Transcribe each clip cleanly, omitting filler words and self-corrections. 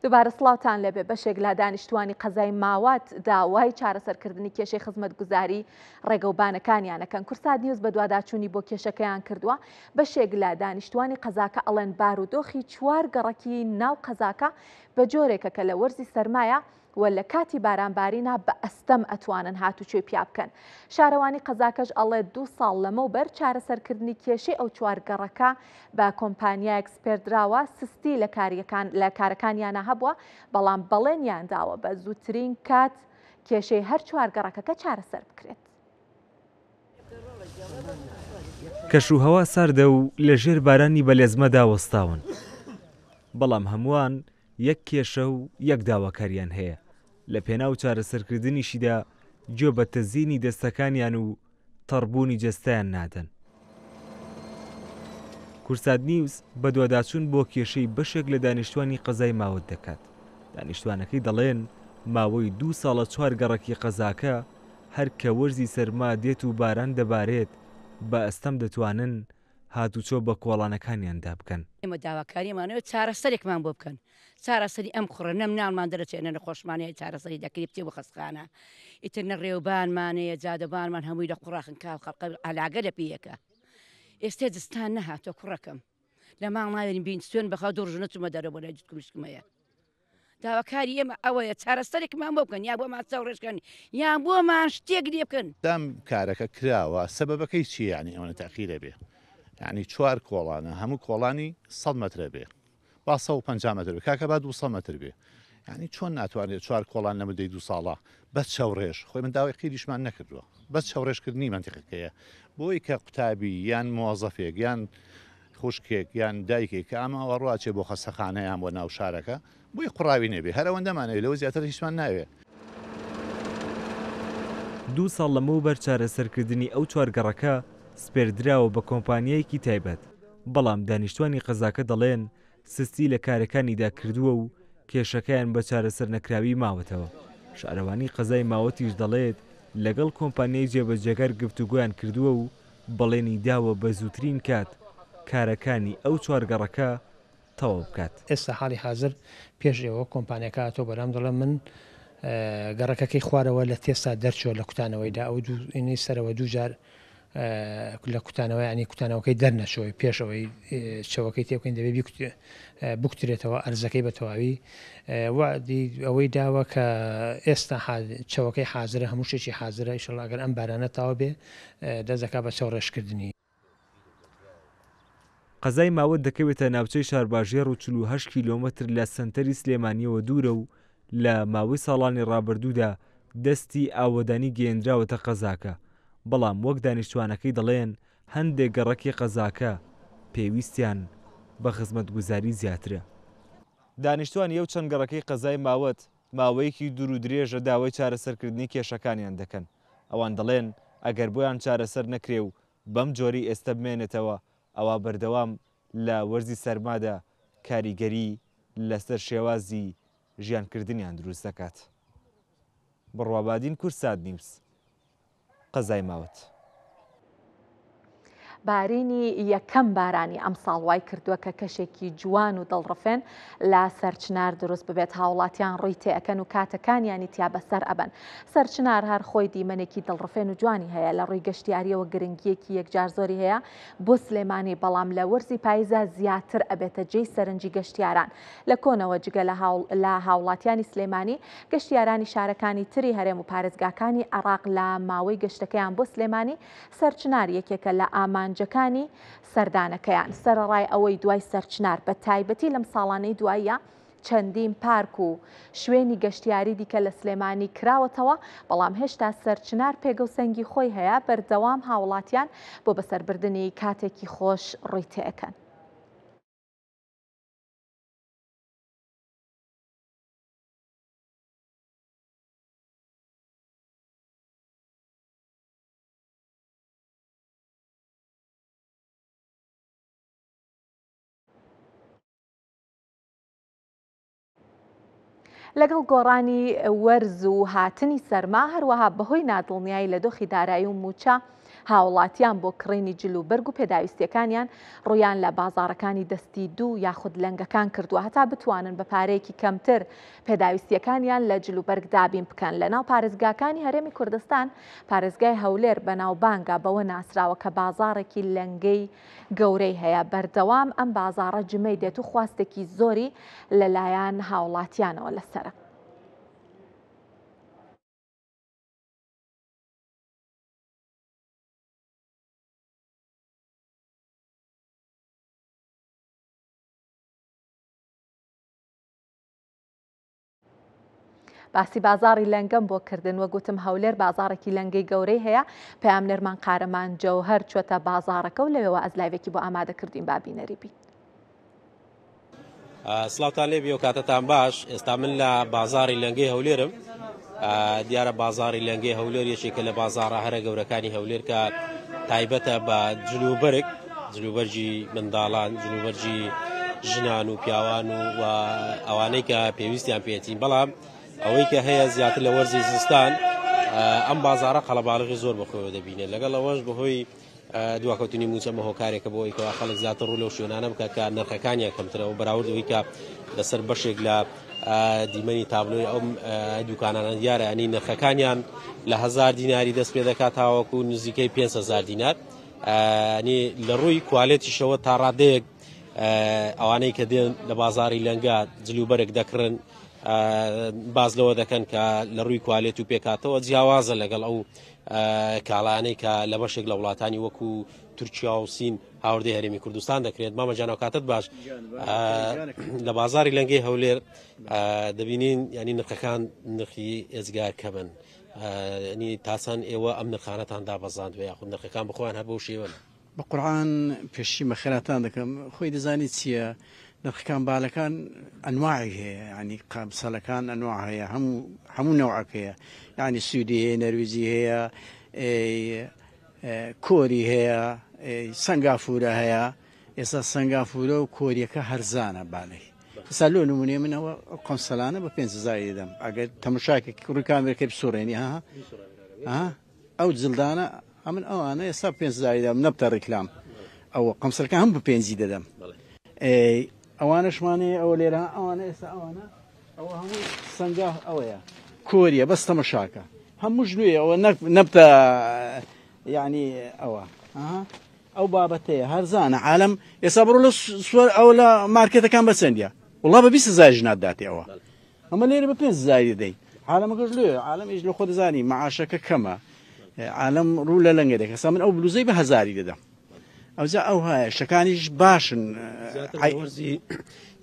دووبارە سڵاوتان لێبێ بەشێک لە دانیشتوانی قەزای ماوات داوای چارەسەرکردنی کێشەی خزمەتگوزاری ڕێگەوبانەکانیان ئەکەن کورسات نیوز بەدواداچوونی بۆ کێشەکەیان کردووە بەشێک لە دانیشتوانی قەزاکە ئەڵێن بارودۆخی چوار گەڕەکی ناو قەزاکە بە جۆرێکە کە لە وەرزی سەرمایە و لە کاتی بارانبارینا بە ئەستەم ئەتوانن هاتوچۆی پیا بکەن. شارەوانی قەزاکەش ئەڵێت دوو ساڵ لەمەوبەر چارەسەرکردنی کێشەی ئەو چوار گەڕەکە بە کۆمپانیایەک سپێردراوە، سستی لە کاریەکان لە کارەکانیانا هەبووە، بەڵام بەڵێنیان داوە بە زووترین کات کێشەی هەر چوار گەڕەکەکە چارەسەر بکرێت. کەشوهەوا ساردە و لە ژێر بارانی بەلێزمەدا وەستاون، بەڵام هەمووان یەک کێشە و یەک داواکاریان هەیە، لە پێناو چارەسەرکردنیشیدا گوێ بە تەزینی دەستەکانیان و تەڕبوونی جەستەیان نادەن. کوردسات نیوز بەدواداچوون بۆ کێشەی بەشێک لە دانیشتوانی قەزای ماوەت دەکات، دانیشتوانەکەی دەڵێن، ماوەی دوو ساڵە چوار گەڕەکی قەزاکە هەر کە وەرزی سەرما دێت و باران دەبارێت بە ئەستەم دەتوانن هاتوچۆ بە کۆڵانەکانیاندا بکەن. ئێمە داواکاریمان ئەوەیە چارەسەرێکمان بۆ بکەن، چارەسەری ئەم کوڕە، نە مناڵمان دەرەچێ نە نەخۆشمان هەیە چارەسەری دەکرێ بچێ بۆ خەستخانە، ئیتر نە ڕێوبانمان هەیە جادەبانمان هەمووی لە قوڕاخن کاو خەڵقە عەلاگە لە پێیەکە. ئێستێ زستان نەهاتووە کوڕەکەم لە ماڵ ناوێرین بین سوێن بەخوا دوو ڕۆژ نەچوومە دەرەوە بۆ لای جوتکم مشکم هەیە. داواکاری ئێمە ئەوەیە چارەسەرێکمان بۆ بکەن یا بۆمان چاوڕێژکەن یان بۆمان شتێک لێ بکەن. دام کارەکە کراوە سەبەبەکەی چیە یانی ئەوەنە تاخیرە بێ یانی چوار کۆڵانە هەموو کۆڵانی سەد مەترە بێ با 150 مەتر بێ کاکە با 200 مەتر بێ یانی چۆن ناتوانێت چوار کۆڵان لە مدەی دوو ساڵە بەس چاوڕێژ خۆی من داوای قیریشمان نەکردووە بەس چاوڕێژکردنی مەنتیقەکەیە بۆی کە قوتابی یان مۆزەفێک یان خوشکێک یان دایکێک کە ئاماوە ڕواچێ بۆ خەستەخانە یان بۆ ناو شارەکە بۆی قوڕاوی نەبێ هەر ئەوەندەمان ئەوێ لەوە زیاتر هیچمان ناوێ. دوو ساڵ لەمەوبەر چارەسەرکردنی ئەو چوار گەڕەکە سپێردراوە بە کۆمپانیایەکی تایبەت، بەڵام دانیشتوانی قەزاکە دەڵێن سستی لە کارەکانیدا کردووە و کێشەکەیان بە چارەسەرنەکراوی ماوەتەوە. شارەوانی قەزای ماوەتیش دەڵێت، لەگەڵ کۆمپانیای جێبەجێکار گفتوگۆیان کردووە و بەڵێنی داوە بە زووترین کات کارەکانی ئەو چوار گەڕەکە تەواو بکات. ئێستا حاڵی حازر پێش ئێوە کۆمپانیاکە هاتووە بەلام دەڵێ من گەڕەکەکەی خوارەوە لە تێستا دەرچووە لە کوتانەوەیدا ئەو دوو ینەی سەرەوە دوو جار لە کوتانەوە ینی کوتانەوەکەی دەرنەچووە پێش ئەوەی چەوەکەی تێ بکەین دەبێ بکوترێتەوە ئەرزەکەی بە تەواوی وەعدی ئەوەی داوە کە ئێستا چەوەکەی حازرە هەموو شتێکی حازرە ئیشەڵا ئەگەر ئەم بارانە تەواو بێ دەست دەکات بە چەوڕێژکردنی. قەزای ماوەت دەکەوێتە ناوچەی شارباژێڕ و 48 کیلۆمەتر لە سەنتەری سلێمانییەوە دوورە و لە ماوەی ساڵانی ڕابردوودا دەستی ئاوەدانی گەیەندراوەتە قەزاکە، بەڵام وەک دانیشتوانەکەی دەڵێن هەندێک گەڕەکی قەزاکە پێویستیان بە خزمەتگوزاری زیاترە. دانیشتوانی ئەو چەند گەڕەکەی قەزای ماوەت ماوەیەکی دوورودرێژە داوای چارەسەرکردنی کێشەکانیان دەکەن، ئەوان دەڵێن ئەگەر بۆیان چارەسەر نەکرێ و بەم جۆرەی ئێستە بمێنێتەوە ئەوا بەردەوام لە وەرزی سەرمادا کاریگەری لەسەر شێوازی ژیانکردنیان دروست دەکات. بڕوا بادین کوردسات نیوز. قەزای ماوەت. بارینی یەکەم بارانی ئەمساڵ وای کردووە کە کەشێکی جوان و دڵڕفێن لە سەرچنار دروست ببێت هاوڵاتیان ڕووی تێئەکەن و کاتەکانیانی تیا بەسەر ئەبەن سەرچنار هەر خۆی دیمەنێکی دڵڕفێن و جوانی هەیە لە ڕووی گەشتیاریەوە گرنگیەکی یەکجار زۆری هەیە بۆ سلێمانی بەڵام لە وەرزی پایزا زیاتر ئەبێتە جێی سەرنجی گەشتیاران لە کۆنەوە جگە لە هاوڵاتیانی سلێمانی گەشتیارانی شارەکانی تری هەرێم و پارێزگاکانی عێراق لە ماوەی گەشتەکەیان بۆ سلێمانی، سەرچنار یەکێکە لە ئامانجەکانی سەردانەکەیان. سەرەڕای ئەوەی دوای سەرچنار بە تایبەتی لەم ساڵانەی دواییە چەندین پارک و شوێنی گەشتیاری دیکە لە سلێمانی کراوەتەوە، بەڵام هێشتا سەرچنار پێگە و سەنگی خۆی هەیە، بەردەوام هاوڵاتیان بۆ بەسەربردنی کاتێکی خۆش ڕووی تێئەکەن. لەگەڵ گۆڕانی وەرز و هاتنی سەرما، هەروەها بەهۆی نادڵنیایی لە دۆخی دارایی و مووچە، هاوڵاتیان بۆ کڕینی جل و بەرگ و پێداویستیەکانیان ڕوویان لە بازاڕەکانی دەستی دوو یاخود لەنگەکان کردووە هەتا بتوانن بە پارەیەکی کەمتر پێداویستیەکانیان لە جل و بەرگ دابین بکەن. لە ناو پارێزگاکانی هەرێمی کوردستان پارێزگای هەولێر بەناوبانگە بەوە ناسراوە کە بازاڕێکی لەنگەی گەورەی هەیە، بەردەوام ئەم بازاڕە جمەی دێت و خواستێکی زۆری لەلایەن هاوڵاتیانەوە لەسەرە. باسی بازاڕی لەنگەم بۆ کردن وەک وتم هەولێر بازاڕێکی لەنگەی گەورەی هەیە پەیامنێرمان قارەمان جەوهەر چۆتە بازاڕەکە و لەوێوە ئەز لایڤێکی بۆ ئامادە کردوین با بینەری بین. سڵاوتان لێبی و کاتتان باش ئێستا من لە بازاری لەنگەی هەولێرم دیارە بازاری لەنگەی هەولێر یەکێکە لە بازاڕە هەرە گەورەکانی هەولێر کە تایبەتە بە جلوبەرگ جلوبەرگی منداڵان جلوبەرگی ژنان و پیاوان و ئەوانەی کە پێویستیان پێێتین بەڵام ئەوەی کە هەیە زیاتر لە وەرزی زستان ئەم بازارە قەڵەباڵغی زۆر بەخۆیەوە دەبینێت لەگەڵ ئەوەش بەهۆی دواکەوتنی مووچە مە هۆکارێکە بۆ ئەوەی کەوا خەڵک زیاتر ڕوو لەو شوێنانە بکات کە نرخەکانیان کەمترە و بەراورد ئەوەی کە لەسەر بەشێک لە دیمەنی تابلۆی ئەو دوکانانە دیارە ینی نرخەکانیان لە هزار دیناری دەست پێ دەکات تاوەکو نزیکەی 5هزار دینار ینی لە ڕووی کوالێتیشەوە تا ڕادەیەک ئەوانەی کە دێن لە بازاری لەنگە جلوبەرگ دەکڕن باز لەوە دەکەن کە لە ڕووی کوالێت و پێکاتەوە جیاوازە لەگەڵ ئەو کاڵایانەی کە لە بەشێک لە وڵاتانی وەکو تورکیا و سین هاوردەی هەرێمی کوردستان دەکرێت مامە جان کاتت باش لە بازاری لەنگەی هەولێر دەبینین ینی نرخەکان نرخی ئێزگار کەمن ینی تاسان ئێوە ئەم نرخانەتان دابەزاندوە یاخود نرخەکان بخۆیان هەر بەو شێوەن بە قورعان پێشی بەخێراتان دەکەم خۆی دەزانی چییە نرخەکان بالەکان ئەنواعی هەیە ینی قامسەلەکان ئەنواع هەیە هەموو هەموو نەوعەک هەیە ینی سوودی هەیە نەرویجی هەیە کۆری هەیە سنگافورە هەیە ئێستا سنگافورە و کۆریەکە هەرزانە بالەی ئێستا لۆ نمونێ منەوە ئەو قەمسەلانە بە پێ هزاری دەدەم ئەگەر تەمەشاکە ڕووی کامێرەکەی بسوڕێنی ها ها ئەو جلدانە ئەمن ئەوانە ئێستا پێنج هەزاری دەم نەبتە ڕیکلام ئەوە قەمسەرەکە هەم بە پێنجی دەدەم ئەوانەشمانەیە ئەوە لێرە ئەوانە ئێستا ئەوانە ئەوە هەموو سەنگا ئەوەیە کۆریە بەس تەمەشاکە هەمووش نوێ ئەوە نەبتە یعنی ئەوە ئەو بابەتەیە هەرزانە عالم ئێستا بڕۆ لە سوەر ئەو لە مارکێتەکان بەچەندە وڵا بە 20 هزار ژنات داتێ ئەوە ئەمە لێرە بە پێنج هەزاری دەدەین عالەمەکەش لێ عالەم ئیش لە خۆ دەزانی معاشەکە کەمە عالەم ڕوو لە لەنگە دەکە سا من ئەو بلوزەی بە هەزاری دەدەم ئەوجا ئەو هایە شتەکانیش باشن وەرزی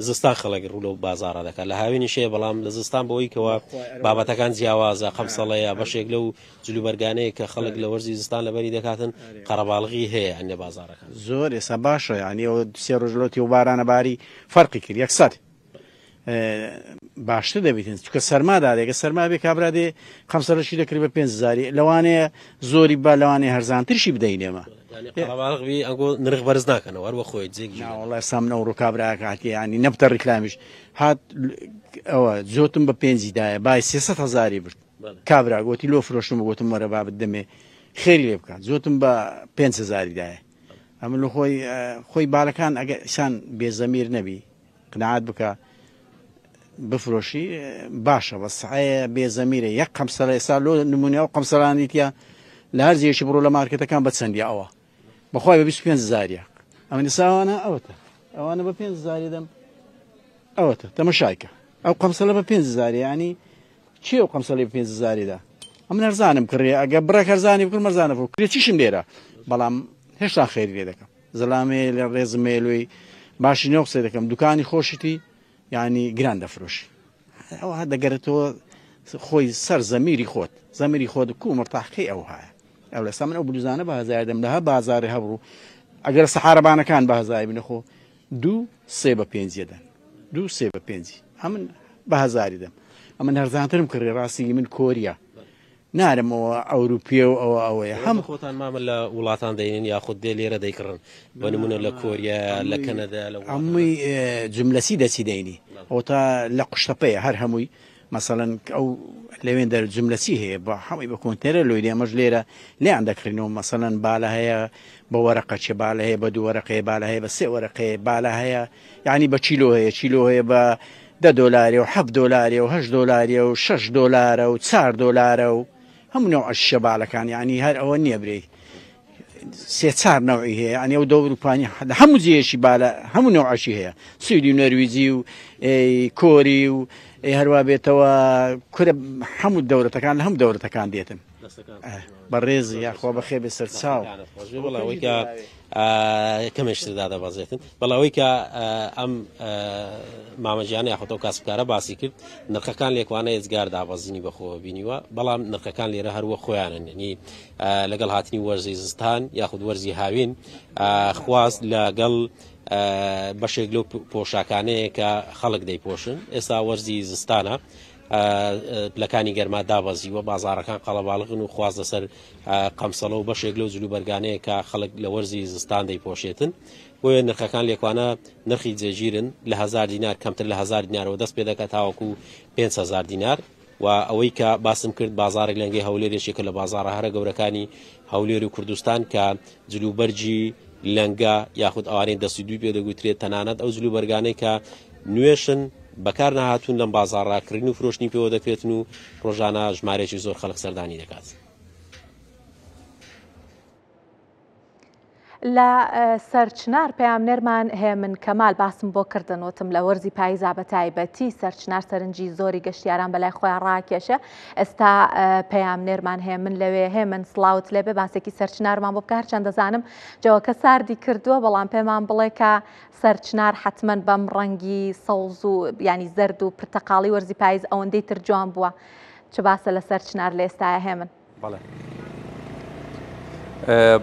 زستان خەڵک ڕوو لەو بازاڕە دەکات لە هاوینیش هەیە بەڵام لە زستان بەوەی کەوا بابەتەکان جیاوازە قەمسەڵەیە بەشێک لەو جلوبەرگانەیە کە خەڵک لە وەرزی زستان لەبەری دەکاتن قەرەباڵغی هەیە ئەندێ بازاڕەکان زۆر ئێستا باشە یعنی ئەوە سێ ڕۆژ لۆتی و بارانە باری فەرقی کرد یەکسەر باشتر دەبیتن چکە سەرما دادێکە سەرما بێ کابرا دێ قەمسەرەشی دەکرێت بە پێ زاری لەوانەیە زۆری با لەوانەیە هەرزانترشی بدەین ئێمە قەڵەباڵغ بی ئەنگۆ نرخ بەرز ناکەنەوە هەر وە خۆی جێگیر وەڵا ئێستا من ئەوڕۆ کابراکە هاتیە ینی نەبتە ڕیکلامیش هات ئەوە جۆتم بە پێنجی دایە بای 300 هزاری برد کابرا گوتی لۆ فرۆشتم گوتم وەرە بابت دەمێ خێری لێ بکات جۆتم بە 5 هزاری دایە ئەمن لە خۆی خۆی بالەکان ئەگە ئیسان بێزەمیر نەبی قناعەت بکە بفرۆشی باشە بەس عەیە بێ زەمیرە یەک قەمسەلە ئێستا لۆ نمونە ئەو قەمسەلان دیتە لە هەر جێیەکی بڕۆ لە مارکێتەکان بە چەندیە ئەوە بەخوای بە 25 هزاریە ئەمن ئێستا ئەوانە ئەوەتە ئەوانە بە 5 هزاری دەم ئەوەتە تەمەشایکە ئەو قەمسەلە بە 5 هزاری ینی چی ئەو قەمسەلەی بە 5 هزاریدا ئەمن هەرزانم کڕێ ئەگە بڕێک هەرزانی بکڕم هەرزانە بۆ کرێ چیشم لێرە بەڵام هێشتا خێری لێ دەکەم زەلامێ لە ڕێزم هەیە لۆی باشی نێو قسەی دەکەم دوکانی خۆشیتی یعنی گران دەفرۆشی ئەوە دەگەرێتەوە خۆی سەر زەمیری خۆت زەمیری خۆت کو مرتاحقی ئەو هایە ئەو لەسا من ئەو بلوزانە بە هەزار دەم لە هە بازارێ هەبڕوو ئەگەر سەحارەبانەکان بە هەزاری بنەخۆ دوو سێ بە پێنجیە دەن دوو سێ بە پێنجی ئەمن بە هەزاری دەم ئەمن هەرزانترم کڕی ڕاستی من کۆریە نارم ئەوە ئەوروپیە و ئەوە ئەوەیە هەم خۆتان مامە لە وڵاتان دەینن یاخود دێ لێرە دەیکڕن بە نمونە لە کۆریا لە کەنەدا لە هەمووی جملەسی دەچی دەینی ئەوە تا لە قوشتەپەیە هەر هەمووی. مەسەڵەن ئەو لەوێن دەر جملە چی هەیە بە هەمووی بە کۆنتێنەر لۆی دێ ئەمەش لێرە لێیان دەکڕینەوە مەسەڵەن بالە هەیە بە وەرەقە چێ بالە هەیە بە دوو وەرەقەیە بالە هەیە بە سێ وەرەقەیە بالە هەیە یعنی بە کیلۆ هەیە کیلۆ هەیە بە دە دۆلارێ و حەفت دۆلارێ و هەشت دۆلارێ و شەش دۆلارە و چار دۆلارە و هەموو نەوعە شیشە بالەکان یعنی هەر ئەوە نییە برێی سێ چار نەوعی هەیە یعنی ئەو دەوروپانی لە هەموو جێیەکی بالە هەموو نەوعەکی هەیە سویدی و نەرویجی و کۆری و هەروە بێتەوە کورە هەموو دەورەتەکان لە هەموو دەورەتەکان دێتن بەڕێزی یاخوا بەخێ بێ سەرچاو بەڵێ کە کەمێشتر دادەبەزێتن بەڵێ ئەوەی کە ئەم مامەجیانە یاخود ئەو کاسبکارە باسی کرد نرخەکان لێکوانە ئێجگار دابەزینی بەخۆوە بینیوە بەڵام نرخەکان لێرە هەروە خۆیانن ینی لەگەڵ هاتنی وەرزی زستان یاخود وەرزی هاوین خواست لەگەڵ بەشێک لەو پۆشاکانەیە کە خەڵک دەیپۆشن ئێستا وەرزی زستانە پلەکانی گەرما دابەزیوە بازارەکان قەڵەباڵغن و خواست لەسەر قەمسەڵە و بەشێک لەو جلوبەرگانەیە کە خەڵک لە وەرزی زستان دەیپۆشێتن بۆیە نرخەکان لێکوانە نرخی جێگیرن لە هەزار دینار کەمتر لە هەزار دینارەوە دەست پێ دەکات تاوەکو 5هزار دینار و ئەوەی کە باسم کرد بازارێک لەنگەی هەولێر یەکێکە لە بازاڕە هەرە گەورەکانی هەولێر و کوردستان کە جلوبەرگی لەنگە یاخود ئەوانەی دەستی دووی پێ دەگوترێت تەنانەت ئەو جلوبەرگانەی کە نوێشن بەکار نەهاتوون لەم بازاڕە کڕین و فرۆشتنی پێوە دەکرێتن و ڕۆژانە ژمارەیەکی زۆر خەڵک سەردانی دەکات. لە سەرچنار پەیامنێرمان هێمن کەمال باسم بۆ کردن وتم لە وەرزی پاییزا بە تایبەتی سەرچنار سەرنجی زۆری گەشتیاران بەلای خۆیان ڕاکێشە ئێستا پەیامنێرمان هێمن لەوێ هێمن سڵاوت لێبێ باسێکی سەرچنارمان بۆ بکە هەرچەند دەزانم جەوەکە ساردی کردووە بەڵام پێمان بڵێ کە سەرچنار حتمما بەم ڕەنگی سەوز و ینی زەرد و پرتەقاڵی وەرزی پاییز ئەوەندەی تر جوان بووە چ باسە لە سەرچنار لە ئێستاە هێمن؟ بەڵێ.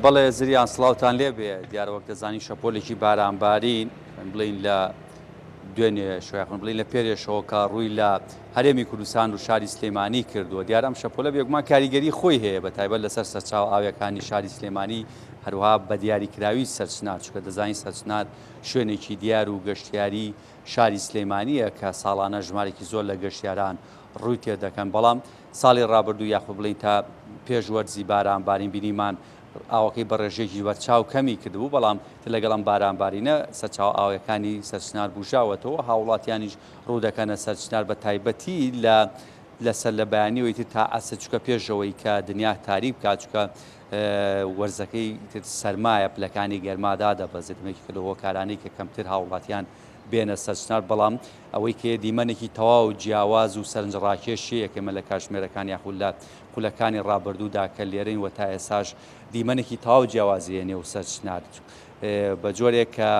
بەڵێ زریان سڵاوتان لێبێ دیارە وەک دەزانین شەپۆلێکی بارانبارین بڵین لە دوێنێ شویاخون بڵین لە پێرێشەوە کە ڕووی لە هەرێمی کوردستان و شاری سلێمانی کردووە دیار ئەم شەپۆلە بێگومان کاریگەری خۆی هەیە بە تایبەت لەسەر سەرچاو ئاویەکانی شاری سلێمانی هەروها بە دیاریکراوی سەرچنار چونکە دەزانین سەرچنار شوێنێکی دیار و گەشتیاری شاری سلێمانیە کە ساڵانە ژمارێکی زۆر لە گەشتیاران ڕووی تێدەکەن بەڵام ساڵی ڕابردوو یاخود بڵێین تا پێش وەرزی باران بارین بینیمان ئاوەکەی بە ڕێژەیەکی بەرچاو کەمی کردبوو، بەڵام تر لەگەڵ ئەم باران بارینە سەرچاوە ئاویەکانی سەرچنار بوژاوەتەوە، هاووڵاتیانیش ڕوو دەکەنە سەرچنار بە تایبەتی لە لە سەر لە بەیانیەوەی تر تا عەسر چونکە پێشەوەی کە دنیا تاریک بکات چونکە وەرزەکەی تر سەرمایە پلەکانی گەرما دادەبەزێت یەکێکە لەو هۆکارانەی کە کەمتر هاووڵاتیان بێنە سەرچنار بەڵام ئەوەی کە دیمەنێکی تەواو جیاواز و سەرنجڕاکێشیە کە ئێمە لە کاتژمێرەکان یاخود لە خولەکانی ڕابردوودا کە لێرەین و تا ئێستاش دیمەنێکی تەواو جیاوازی هەیە نێو سەرچنار بە جۆرێک کە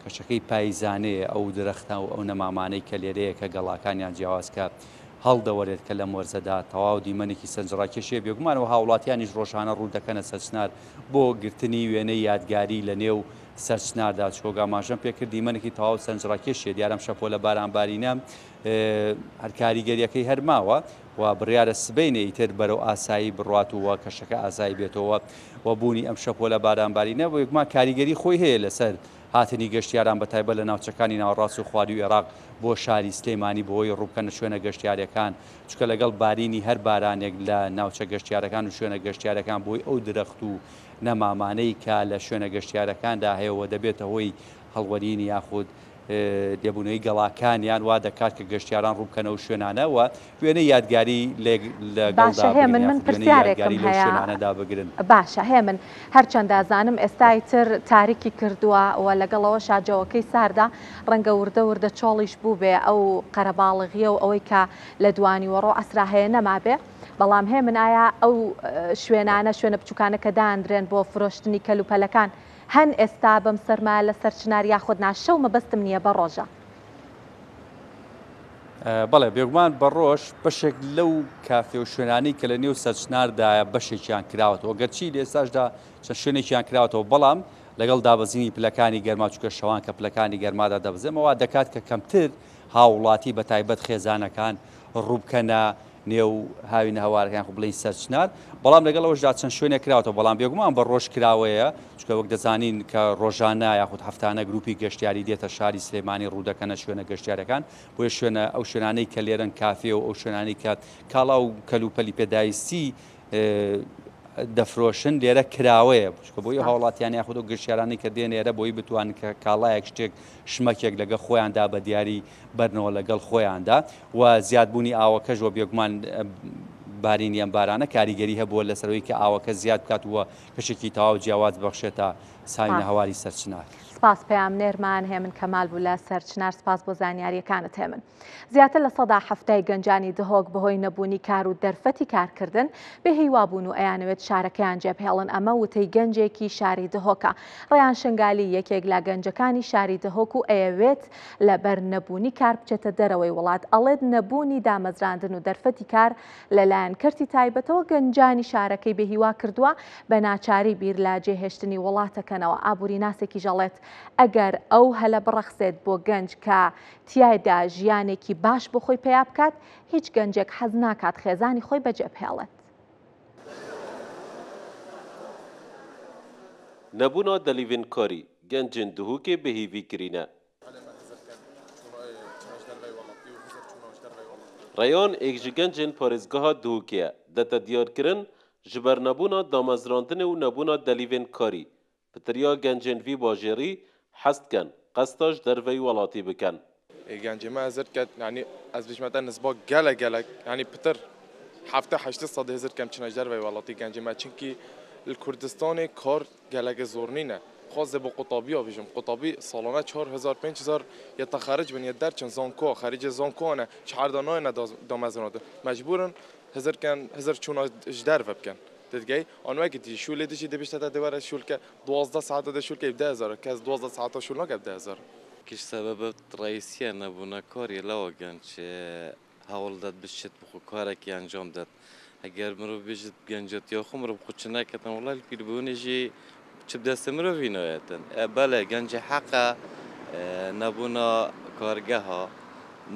کەشەکەی پاییزانەیە ئەو درەختە و ئەو نەمامانەی کە لێرەیە کە گەڵاکانیان جیاواز کە هەڵدەوەرێت کە لەم وەرزەدا تەواو دیمەنێکی سەرنجڕاکێشیە بێگومان و هاوڵاتیانیش ڕۆژانە ڕوو دەکەنە سەرچنار بۆ گرتنی وێنەی یادگاری لە نێو سەرچناردا چۆک ئاماژەم پێکرد دیمەنێکی تەواو سەرنجڕاکێشیە دیارە ئەم شەپۆلە بارانبارینە هەر کاریگەریەکەی هەر ماوە و بڕیارە سبەینێ ئیتر بەرەو ئاسایی بڕوات و کەشەکە ئاسایی بێتەوە و بوونی ئەم شەپۆلە بارانبارینە بێگومان کاریگەری خۆی هەیە لەسەر هاتنی گەشتیاران بە تایبەت لە ناوچەکانی ناوەڕاست و خواروی عێراق بۆ شاری سلێمانی بۆی ڕووبکەنە شوێنە گەشتیارەکان چونکە لەگەڵ بارینی هەر بارانێک لە ناوچە گەشتیارەکان و شوێنە گەشتیارەکان بۆی ئەو درەخت و نەمامانەی کە لە شوێنە گەشتیارەکاندا هەیە و دەبێتە هۆی هەڵوەرینی یاخود لێبوونەوەی گەڵاکانیان وا دەکات کە گەشتیاران ڕووبکەنە ئەو شوێنانە و وێنەی یادگاری لەگەڵدا باشە بگرن هێمن من یاخود وێنەی پرسیارێکم یادگاری لەو هەیە شوێنانەدا بگرن. باشە هێمن هەرچەندە ئەزانم ئێستای تر تاریکی کردووە و لەگەڵەوەشا جەوەکەی ساردە ڕەنگە وردە وردە چۆڵیش بووبێ ئەو قەرەباڵغیە و ئەوەی کە لە دوانیوەڕۆ عەسرا هەیە نەمابێ بەڵام هێمن ئایا ئەو شوێنانە شوێنە بچوکانە کە داندرێن بۆ فرۆشتنی کەلوپەلەکان هەن ئێستا بەم سەرمایە لەسەر چنار یاخود نا شەو مەبەستم نییە بە ڕۆژە. بەڵێ بێگومان بە ڕۆژ بەشێک لەو کافێ و شوێنانەی کە لە نێو سەرچناردایە بەشێکیان کراوەتەوە گەرچی لە ئێستاشدا چەند شوێنێکیان کراوەتەوە بەڵام لەگەڵ دابەزینی پلەکانی گەرما چونکە شەوان کە پلەکانی گەرمادا دەبزێمەوە دەکات کە کەمتر هاوڵاتی بە تایبەت خێزانەکان ڕووبکەنە. نێو هاوینە هەوارەکان خۆ بڵێین سەرچنار بەڵام لەگەڵ ئەوەشدا چەند شوێنێک کراوەتەوە بەڵام بێگومان بە ڕۆژ کراوەیە چونکە وەک دەزانین کە ڕۆژانە یاخود هەفتانە گروپی گەشتیاری دێتە شاری سلێمانی ڕوودەکەنە شوێنە گەشتیارەکان بۆیە شوێنە ئەو شوێنانەی کە لێرەن کافێ و ئەو شوێنانەی کە کاڵا و کەلوپەلی پێداویستی دەفرۆشن لێرە کراوەیە چونکە بۆی هاوڵاتیان یاخود ئەو گەشتیارانەی کە دێن ئێرە بۆی بتوان کە کاڵایەک شتێک شمەکێک لەگە خۆیاندا بە دیاری بەرنەوە لەگەڵ خۆیاندا و زیادبوونی ئاوەکەش وە بێگومان بارینی ئەم بارانە کاریگەری هەبووە لەسەرەوەی کە ئاوەکە زیاد بکات و کەشێکی تەواو جیاواز ببەخشێتە ساوینە هەواری سەرچنار. سپاس پەیامنێرمان هێمن کەمال بوو لە سەرچنار سپاس بۆ زانیاریەکانت هێمن. زیاتر لە سەدا حەفتای گەنجانی دهۆک بەهۆی نەبوونی کار و دەرفەتی کارکردن بێ هیوا بوون و ئەیانەوێت شارەکەیان جێبهێڵن ئەمە وتەی گەنجێکی شاری دهۆکە ڕەیان شنگالی یەکێک لە گەنجەکانی شاری دهۆک و ئەیەوێت لەبەر نەبوونی کار بچێتە دەرەوەی وڵات ئەڵێت نەبوونی دامەزراندن و دەرفەتی کار لەلایەن کەرتی تایبەتەوە گەنجانی شارەکەی بێهیوا کردووە بە ناچاری بیر لە جێهێشتنی وڵاتەکەنەوە ئابووریناسێکیش ئەڵێت ئەگەر ئەو هەلە بڕەخسێت بۆ گەنج کە تیایدا ژیانێکی باش بۆ خۆی پەیا بکات هیچ گەنجێک حەز ناکات خێزانی خۆی بەجێبهێڵێت. Nebûna delîvên karî gencên Duhokê bi hêvî kirîne. Reyan êk ji gencên parêzgeha Duhokê ye. Dete diyarkirin ji ber nebûna damezrandinê û nebûna delîvên karî, pitiriya gencên vî bajêrî hez dikin qesta ji derveyî welatî bikin. Gencê me hezir ket yanî ez bijme te nisba gelek gelek yanî pitir heftê heştê sedê hezir kem çine ji derveyî welatî gencê me çimkî li Kurdistanê kar gelekê zor nîne. Xwazê bo qutabîya bijim qutabî salane 4000 5000 ya texeric bin ya derçin zankoa xerîcê zankoa ne ji herda nayêne damezrandin mecbûr in hizir ken hizir çûna ji derve bikin. Tê digey an wekî tî şûlê dijî dê bişte te dê were şûlke 12 saete dê şûlke bi 10000 e kes 12 saeta şûl nake bi 10000 e. Kiş sebebe reîsiye nebûna karê lewa genç hewl det biçit bi xwe karekî encam det. Heger mirov bêjit bi gencetiya xwe mirov xwe çi neketin wellahî li pîrbûnê jî çi bi destê mirovî nayetin. E belê gencê heq e nebûna kargeha,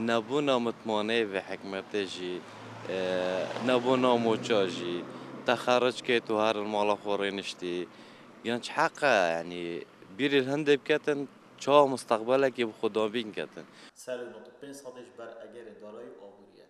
nebûna mitmaneyê vê hikmetê jî, nebûna moça jî, texeric kê tu herin mala xwe rêniştî. Genç heq e yanî bîrê li hindê biketin çawa misteqbelekê bi xwe dabîn ketin. Serê 95 sedê ji ber egerên darayî û aborî ye.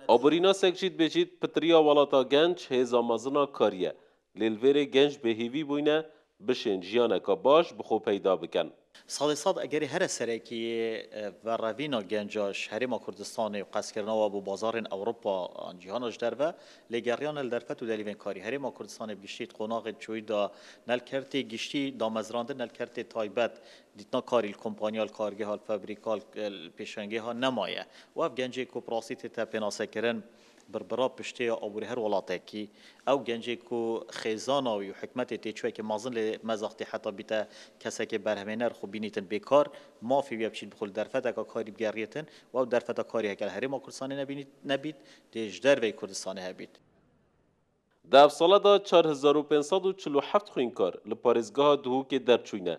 Aborînasek jî dibêjît pitiriya welata genc hêza mezin a karî ye. Lê li vêrê genc bêhêvî bûyne bişên jiyaneka baş bi xwe peyda bikin. Salê sed egerê here serekî yê verevîna genca ji Herêma Kurdistanê û qestkirina we bo bazarên Ewropa an cîhana ji derve, lêgeriyane li derfet û delîvên karî. Herêma Kurdistanê bi giştî di qonaxên çûyî de ne li kertê giştî damezrandin ne li kertê taybet dîtina karî li kompanya, li kargeha, li fabrîka, li pêşengeha nemaye û ev gencê ku bi rastî tête pênasekirin birbira piştê ya aborî her welatekî, ew gencê ku xêzana wî û hikmetê têçûyekê mezin lê mezaxtê heta bîte kesekê berhemêner xwe bînîtin bêkar, mafê wî ye biçît bi xwe li derfeteka karî bigeriyêtin û ew derfeta karî heke li Herêma Kurdistanê nebînît nebît dê ji derveyî Kurdistanê hebît. Di ev sala de 4547 xwînkar li parêzgeha Duhokê derçûyne.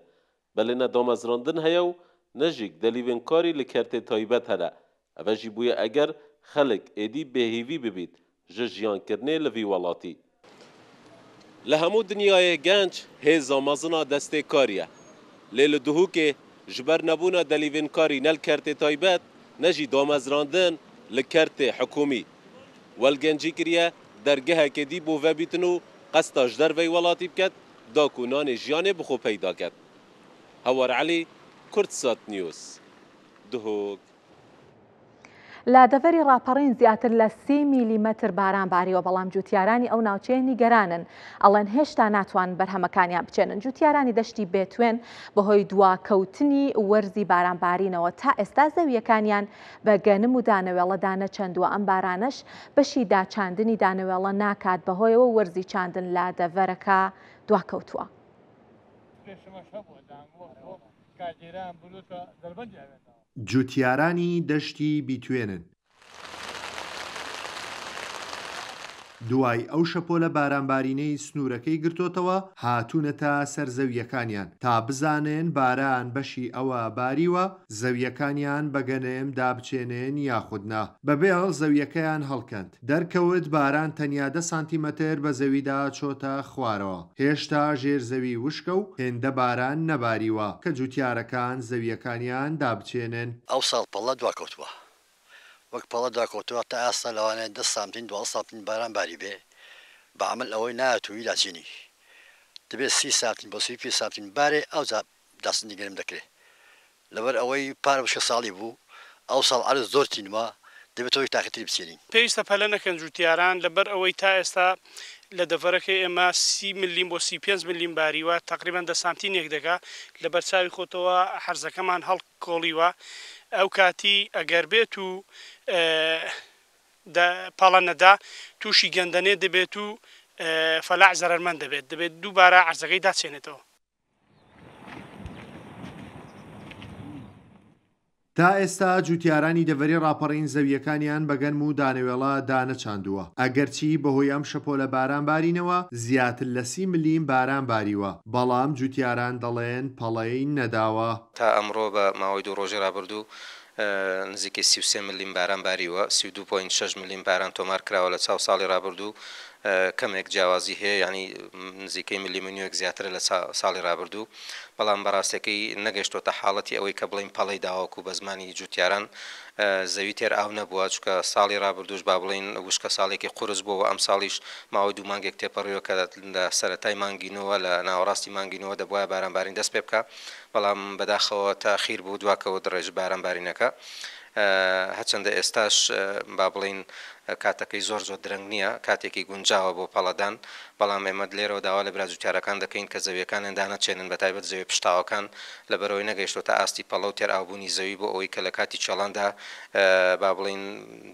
Belê ne damezrandin heye û ne jî delîvên karî li kertê taybet hene. Eve jî bûye eger xelk êdî bêhêvî bibît ji jiyankirinê li vî welatî. Li hemû dinyayê genc hêza mezin a destê karî ye. Lê li Duhokê ji ber nebûna delîvên karî ne li kertê taybet ne jî damezrandin li kertê hikûmî. Wel gencî kiriye dergehekê dî bo vebîtin û qesta ji derveyî welatî biket da ku nanê jiyanê bi xwe peyda ket. Hewar Elî, Kurdsat News, Duhok. لە دەڤەری ڕاپەڕین زیاتر لە سی میلیمەتر باران باریوە، بەڵام جوتیارانی ئەو ناوچەیە نیگەرانن، ئەڵێن هێشتا ناتوانن بەرهەمەکانیان بچێنن. جوتیارانی دەشتی بێتوێن بەهۆی دواکەوتنی وەرزی بارانبارینەوە تا ئێستا زەوییەکانیان بە گەنم و دانەوێڵە دانەچەندووە، ئەم بارانەش بەشی داچاندنی دانەوێڵە ناکات، بەهۆیەوە وەرزی چاندن لە دەڤەرەکە دواکەوتووە. جوتیارانی دەشتی بیتوێنن. دوای ئەو شەپۆلە بارانبارینەی سنوورەکەی گرتۆتەوە هاتوونەتە سەر زەوییەکانیان تا بزانن باران بەشی ئەوە باریوە زەوییەکانیان بە گەنم دابچێنن یاخود نا. بە بێڵ زەوییەکەیان هەڵکەند. دەرکەوت باران تەنیا دە سانتیمەتر بە زەویدا چۆتە خوارەوە. هێشتا ژێر زەوی وشکە و هێندە باران نەباریوە کە جوتیارەکان زەوییەکانیان دابچێنن. ئەوساڵ پەڵە دواکەوتووە. وەک پەڵە دواکەوتووە تا ئێستا لەوانەیە دە سانتیم 12 سانتیم باران باریبێ بە عەمەل ئەوەی نایەتووی داچینی دەبێ سی سانتیم بۆ 35 سانتیم بارێ ئەوجا داچنی گەنم دەکرێ لەبەر ئەوەی پار وشکە ساڵی بوو ئەوساڵ عەرز زۆر تینوە دەبێ تۆوی تاقیتری بچێنین. پێویستە پەلە نەکەن جوتیاران لەبەر ئەوەی تا ئێستا لە دەڤەرەکەی ئێمە سی ملیم بۆ 35 ملیم باریوە تەقریبەن دە سانتینێک دەکا لەبەر چاوی خۆتەوە حەرزەکەمان هەڵ کۆڵیوە ئەو کاتی ئەگەر بێت و دە پەڵە نەدا تووشی گەندەنێ دەبێت و فەلاح زەرەرمەند دەبێت دەبێت دووبارە عەرزەکەی داچێنێتەوە. تا ئێستا جوتیارانی دەڤەری ڕاپەڕین زەوییەکانیان بە گەنم و دانەوێڵە دانەچاندووە، ئەگەرچی بەهۆی ئەم شەپۆلە باران بارینەوە زیاتر لە سی ملیم باران باریوە، بەڵام جوتیاران دەڵێن پەڵەی نەداوە. تا ئەمڕۆ بە ماوەی دوو ڕۆژی ڕابردوو نزیکەی 33 ملیم باران باریوە، 32 point شەش ملیم باران تۆمار کراوە لە چاو ساڵی ڕابردوو کەمێک جیاوازی هەیە یانی نزیکەی ملیم و نیوێک زیاترە لە ساڵی ڕابردوو بەڵام بەڕاستەکەی نەگەشتۆتە حاڵەتی ئەوەی کە بڵێین پەڵەی داوە وەکو بە زمانی جوتیاران زەوی تێر ئاو نەبووە چونکە ساڵی ڕابردووش با بڵێین وشکە ساڵێکی قورس بووە و ئەمساڵیش ماوەی دوو مانگێک تێپەڕیوە کە لە سەرەتای مانگی نۆوە لە ناوەڕاستی مانگی نۆوە دەبوایە باران بارین دەست پێ بکا بەڵام بەداخەوە تاخیر بوو دواکەوت ڕێژ باران بارینەکە هەرچەندە ئێستاش با بڵێین کاتەکەی زۆر زۆر درەنگ نییە، کاتێکی گونجاوە بۆ پەڵەدان، بەڵام ئێمە لێرەوە داوا لە برا جوتیارەکان دەکەین کە زەوییەکانیان دانەچێنن بەتایبەت زەویە پشتاوەکان لەبەرئەوەی نەگەیشتۆتە ئاستی پەڵە و تێرئاوبوونی زەوی بۆ ئەوەی کە لە کاتی کێڵاندا با بڵێین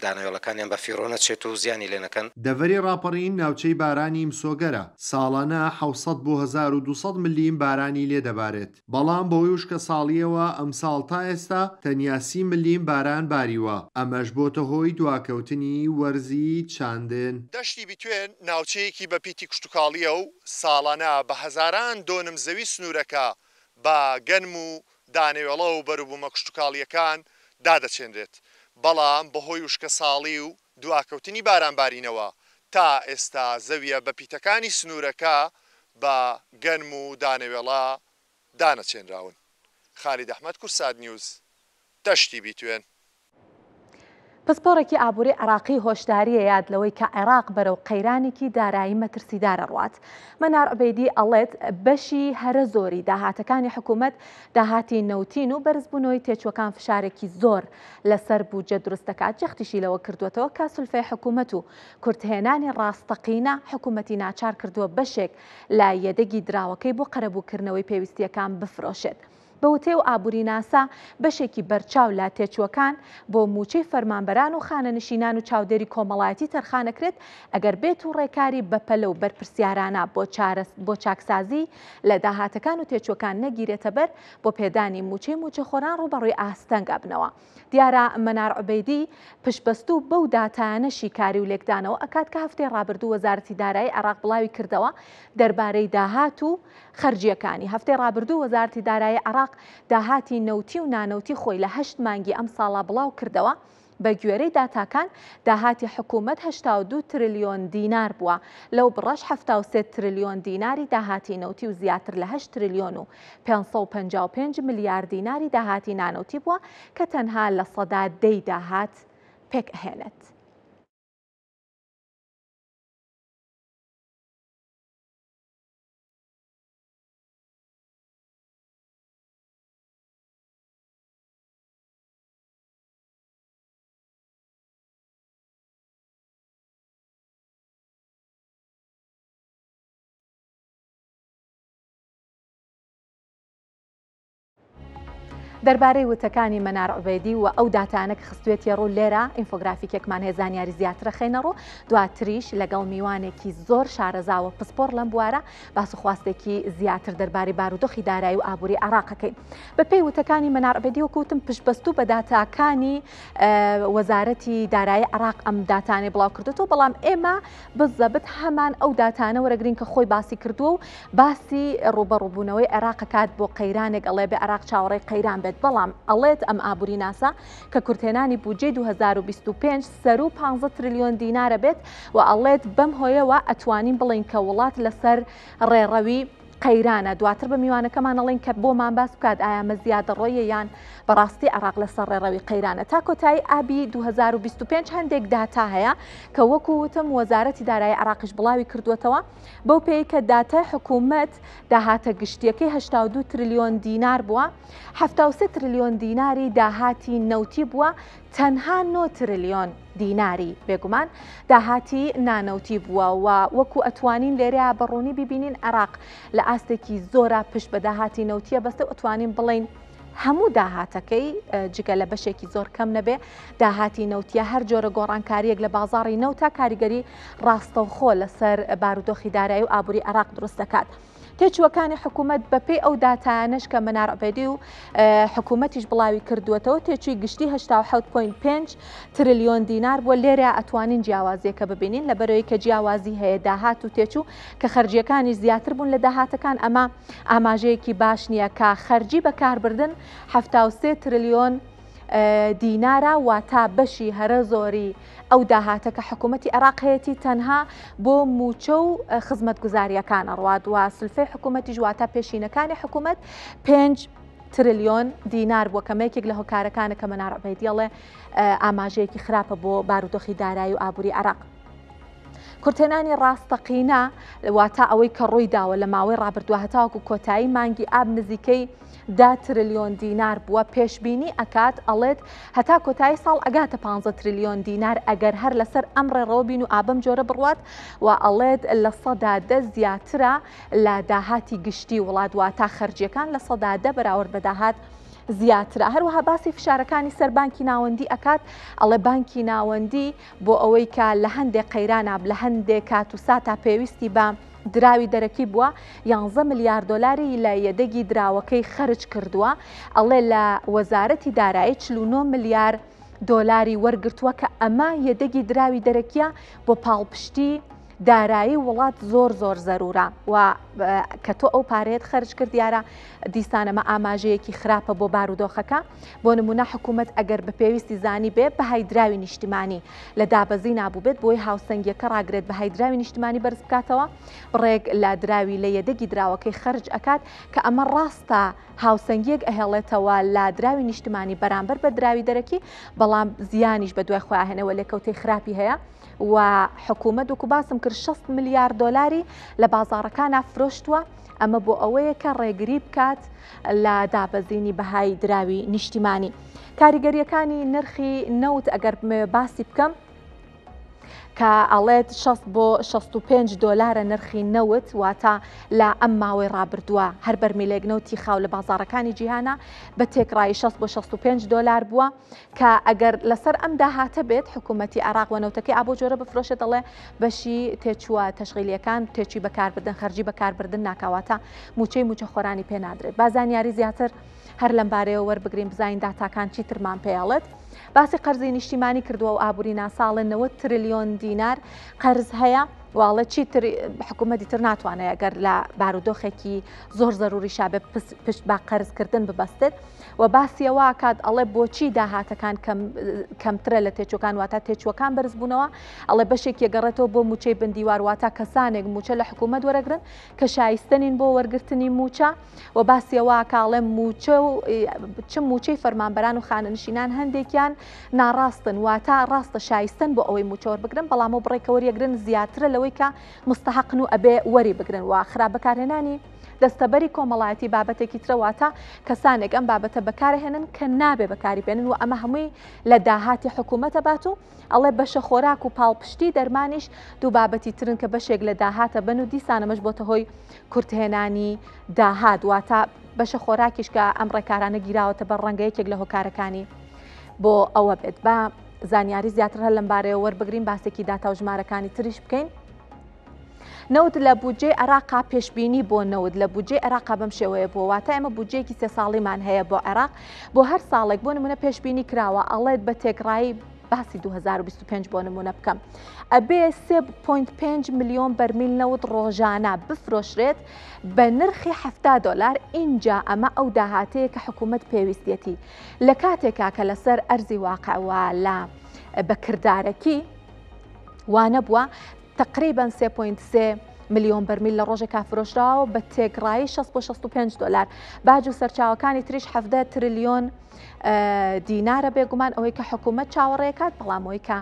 دانەوێڵەکانیان بەفیڕۆ نەچێت و زیانی لێ نەکەن. دەڤەری ڕاپەڕین ناوچەی بارانی مسۆگەرە، ساڵانە 700 بۆ 1200 ملیم بارانی لێ دەبارێت. بەڵام بەهۆی وشکەساڵییەوە ئەمساڵ تا ئێستا تەنیا سی ملیم باران باریوە، ئەمەش بۆتە هۆی دواکەوتنی وەرزی چاندن. دەشتی بیتوێن ناوچەیەکی بەپیتی کشتوکاڵییە و ساڵانە بە هەزاران دۆنم زەوی سنوورەکە بە گەنم و دانەوێڵە و بەروبوومە کشتوکاڵییەکان دادەچێنرێت، بەڵام بەهۆی وشکەساڵی و دواکەوتنی بارانبارینەوە تا ئێستا زەوییە بەپیتەکانی سنوورەکە بە گەنم و دانەوێڵە دانەچێنراون. خالید ئەحمەد، کوردسات نیوز، دەشتی بیتوێن. پسپۆڕێکی ئابووری عێراقی هۆشداری ئەیات لەوەی کە عێراق بەرەو قەیرانێکی دارایی مەترسیدار ئەڕوات. مەنار عوبەیدی ئەڵێت بەشی هەرە زۆری داهاتەکانی حکوومەت داهاتی نەوتین و بەرزبوونەوەی تێچووەکان فشارێکی زۆر لەسەر بودجە دروست دەکات، جەختیشی لەوە کردووەتەوە کە سولفەی حکوومەت و کورتهێنانی ڕاستەقینە حکوومەتی ناچار کردووە بەشێک لە یەدەگی دراوەکەی بۆ قەرەبووکردنەوەی پێویستییەکان بفرۆشێت. بە وتەی ئەو ئابووریناسە، بەشێکی بەرچاو لە تێچووەکان بۆ مووچەی فەرمانبەران و خانەنشینان و چاودێری کۆمەڵایەتی تەرخانەکرێت، ئەگەر بێت و ڕێکاری بەپەلە و بەرپرسیارانە بۆ چاکسازی لە داهاتەکان و تێچووەکان نەگیرێتەبەر، بۆ پێدانی مووچەی مووچەخۆران ڕووبەڕووی ئاستەنگ ئەبنەوە. دیارە مەنار عوبەیدی پشتبەستوو بەو داتایانە شیکاری و لێکدانەوە ئەکات کە هەفتەی ڕابردوو وەزارەتی دارایی عێراق بڵاوی کردەوە دەربارەی داهات و خەرجییەکانی. هەفتەی ڕابردوو وەزارەتی دارایی عێراق داهاتی نەوتی و نانەوتی خۆی لە هەشت مانگی ئەمساڵا بڵاو کردەوە، بە گوێرەی داتاکان داهاتی حکوومەت 82 ترلیۆن دینار بووە، لەو بڕەش 73 ترلیۆن دیناری داهاتی نەوتی و زیاتر لە هەشت ترلیۆن و 555 ملیار دیناری داهاتی نانەوتی بووە کە تەنها 10% ی داهات پێک ئەهێنێت. دەربارەی وتەکانی مەنار عوبێدی و ئەو داتایانە کە خستوێتیە ڕوو لێرە ئینفۆگرافیکێکمان هەیە زانیاری زیاتر ئەخەینە ڕوو، دواتریش لەگەڵ میوانێکی زۆر شارەزا و پسپۆڕ لەم بوارە باس و خواستێکی زیاتر دەربارەی بارودۆخی دارایی و ئابووری عێراق ئەکەین. بەپێی وتەکانی مەنار عوبێدی وەکو وتم پشتبەستوو بە داتاکانی وەزارەتی دارایی عێراق ئەم داتانەی بڵاو کردوێتەوە، بەڵام ئێمە بزەبت هەمان ئەو داتانە وەرەگرین کە خۆی باسی کردووە و باسی ڕووبەڕووبوونەوەی عێراق ئەکات بۆ قەیرانێک ئەڵێ بێ عێراق چاوەڕێی قەیران بێت بەڵام ئەڵێت ئەم ئابووری ناسە کە کورتهێنانی بودجەی 2025 سەروو 15 تریلیۆن دینارە بێت و ئەڵێت بەم هۆیەوە ئەتوانین بڵێین کە وڵات لەسەر ڕێڕەوی قەیرانە دواتر بە میوانەکەمان ئەڵێین کە بۆمان باس بکات ئایا ئەمە زیادەڕۆیە یان بەڕاستی عێراق لەسەر ڕێڕەوی قەیرانە تا کۆتایی ئابی 2025 هەندێک داتا هەیە کە وەکو وتم وەزارەتی دارایی عێراقیش بڵاوی کردووەتەوە بەو پێی کە داتای حکوومەت داهاتە گشتیەکەی 82 تریلیۆن دینار بووە 73 تریلیۆن دیناری داهاتی نەوتی بووە تەنها 9 تریلیۆن دیناری بێگومان داهاتی نانەوتی بووە و وەکو ئەتوانین لێرەیا بە ڕوونی بیبینین عێراق لە ئاستێکی زۆرا پشت بە داهاتی نەوتیە بەستە و ئەتوانین بڵێین هەموو داهاتەکەی جگە لە بەشێکی زۆر کەم نەبێ داهاتی نەوتیە هەر جۆرە گۆڕانکاریەک لە بازاڕی نەوتا کاریگەری ڕاستەوخۆ لەسەر بارودۆخی دارایی و ئابووری عێراق دروست دەکات. تێچووەکانی حکوومەت بەپێی ئەو داتایانەش کە مەنار عوبێدی و حکوومەتیش بڵاوی کردووەتەوە تێچووی گشتی 87.5 ترلیۆن دینار بووە لێرە ئەتوانین جیاوازیەکە ببینین لەبەرەوەی کە جیاوازی هەیە داهات و تێچوو کە خەرجیەکانی زیاتر بوون لە داهاتەکان ئەمە ئاماژەیەکی باش نییە کە خەرجی بەکاربردن 73 ترلیۆن دینارە واتا بەشی هەرە زۆری ئەو داهاتە کە حکوومەتی عێراق هەیەتی تەنها بۆ مووچە و خزمەتگوزارییەکان ئەڕوات و سلفەی حکوومەتیش واتا پێشینەکانی حکوومەت 5 ترلیۆن دینار بووە کە یەکێک لە هۆکارەکانە کە مەنار عوبەیدی ئەڵێ ئاماژەیەکی خراپە بۆ بارودۆخی دارایی و ئابووری عێراق. کورتهێنانی ڕاستەقینە واتا ئەوەی کە ڕووی داوە لە ماوەی ڕابردووە هەتاوەکو کۆتایی مانگی ئاب نزیکەی دە ترلیۆن دینار بووە، پێشبینی ئەکات ئەڵێت هەتا کۆتایی ساڵ ئەگاتە پانزە ترلیۆن دینار ئەگەر هەر لەسەر ئەم ڕێڕەوە بین و ئابەم جۆرە بڕوات و ئەڵێت 10% زیاترە لە داهاتی گشتی وڵات واتا خەرجیەکان 10% بەراورد بە داهات زیاترە. هەروەها باسی فشارەکانی سەر بانکی ناوەندی ئەکات ئەڵێ بانکی ناوەندی بۆ ئەوەی کە لە هەندێک قەیرانا لە هەندێک کات و ساتا پێویستی بە دراوی دەرەکی بووە، یانزە ملیار دۆلاری لە یەدەگی دراوەکەی خەرج کردووە، ئەڵێ لە وەزارەتی دارایی 49 ملیار دۆلاری وەرگرتووە کە ئەمە یەدەگی دراوی دەرەکیە بۆ پاڵپشتی دارایی وڵات زۆر زۆر زەرورە و کە تۆ ئەو پارەیەت خەرج کرد دیارە دیسان ئەمە ئاماژەیەکی خراپە بۆ بارودۆخەکە بۆ نمونە حکوومەت ئەگەر بە پێویستی زانی بێ بەهای دراوی نیشتیمانی لە دابەزینا بووبێت بۆی هاوسەنگیەکە ڕاگرێت بەهای دراوی نیشتمانی بەرز بکاتەوە بڕێک لە دراوی لە یەدەگی دراوەکەی خەرج ئەکات کە ئەمە ڕاستە هاوسەنگیەک ئەهێڵێتەوە لە دراوی نیشتمانی بەرامبەر بە دراوی دەرەکی بەڵام زیانیش بە دوای خۆیان هێنەوە لێکەوتەی خراپی هەیە و حکوومەت وەکو باسم کرد 60 ملیار دۆلاری لە بازاڕەکانا فرۆشتووە ئەمە بۆ ئەوەیە کە ڕێگری بکات لە دابەزینی بەهای دراوی نیشتیمانی. کاریگەریەکانی نرخی نەوت ئەگەر بمەوێ باسی بکەم کە ئەڵێت 60 بۆ 65 دۆلارە نرخی نەوت واتە لە ئەم ماوەی ڕابردووە هەر بەرمیلێک نەوتی خاو لە بازاڕەکانی جیهانە بە تێکڕایی 60 بۆ 65 دۆلار بووە کە ئەگەر لەسەر ئەم داهاتە بێت حکوومەتی عێراق و نەوتەکەی ئابۆ جۆرە بفرۆشێت دەڵێ بەشی تێچووە تەشغیلیەکان تێچووی بەکاربردن خەرجی بەکاربردن ناکاواتە موچەی موچەخۆرانی پێ نادرێت با زانیاری زیاتر هەر لەم بارەیەوە وەربگرین بزانین داتاکان چیترمان پێڵێت باسی قەرزی نیشتیمانی کردووە و ئابووری ناساڵێ 90 تریلیۆن دینار قەرز هەیە واڵێ چیتر حکوومەتی تر ناتوانێت گەر لە بارودۆخێکی زۆر زەروری شابێ پشت بە قەرزکردن ببەستێت و باسی ئەوە ئەکات ئەڵێ بۆچی داهاتەکان کەمترە لە تێچوەکان واتە تێچوەکان بەرزبوونەوە ئەڵێ بەشێک یەگەڕێتەوە بۆ موچەی بندیوار واتە کەسانێک موچە لە حکوومەت وەرەگرن کە شایستە نین بۆ وەرگرتنی موچە و باسی ئەوە ئەکا ئەڵێ موچە و چ موچەی فەرمانبەران و خانەنشینان هەندێکیان ناڕاستن واتە ڕاستە شایستەن بۆ ئەوەی موچە وەربگرن بەڵام ئەو بڕێک کە وەریەگرن زیاترە لەوەی کە مستحقن و ئەبێ وەری بگرن و خراپ بەکارهێنانی. دەستەبەری کۆمەڵایەتی بابەتێکی ترە واتە کەسانێک ئەم بابەتە بەکارهێنن کە نابێ بەکاری بێنن و ئەمە هەمووی لە داهاتی حکوومەتە بات و ئەڵێ بەشە خۆراک و پاڵپشتی دەرمانیش دوو بابەتی ترن کە بەشێک لە داهاتە بن و دیسان ئەمەش بۆتە هۆی کورتهێنانی داهات واتە بەشە خۆراکیش کە ئەم ڕێکارانە گیراوەتە بەر ڕەنگە یەکێک لە هۆکارەکانی بۆ ئەوە بێت با زانیاری زیاتر هەر لەم بارەیەوە وەربگرین باسێکی داتا و ژمارەکانی تریش بکەین. نەوت لە بودجەی عێراقا پێشبینی بۆ نەوت لە بودجەی عێراقا بەم شێوەیە بووە واتە ئێمە بودجەیەکی سێ ساڵیمان هەیە بۆ عێراق بۆ هەر ساڵێک بۆ نمونە پێشبینی کراوە ئەڵێت بە تێکڕایی باسی 2025 بۆ نمونە بکەم ئەبێ 3.5 ملیۆن بەرمیل نەوت ڕۆژانە بفرۆشرێت بە نرخی 70 دلار اینجا ئەمە ئەو داهاتەیە کە حکوومەت پێویستیەتی لە کاتێکا کە لەسەر ئەرزی واقعوە لە بەکردارەکی وانەبووە تەقریبەن سێ پۆینت سێ ملیۆن بەرمیل لە ڕۆژێکا فرۆشراوە بە تێکڕایی 60 بۆ 65 دلار باج و سەرچاوەکانی تریش 17 تریلیۆن دینارە بێگومان ئەوەی کە حکوومەت چاوەڕێکات بەڵام ئەوەی کە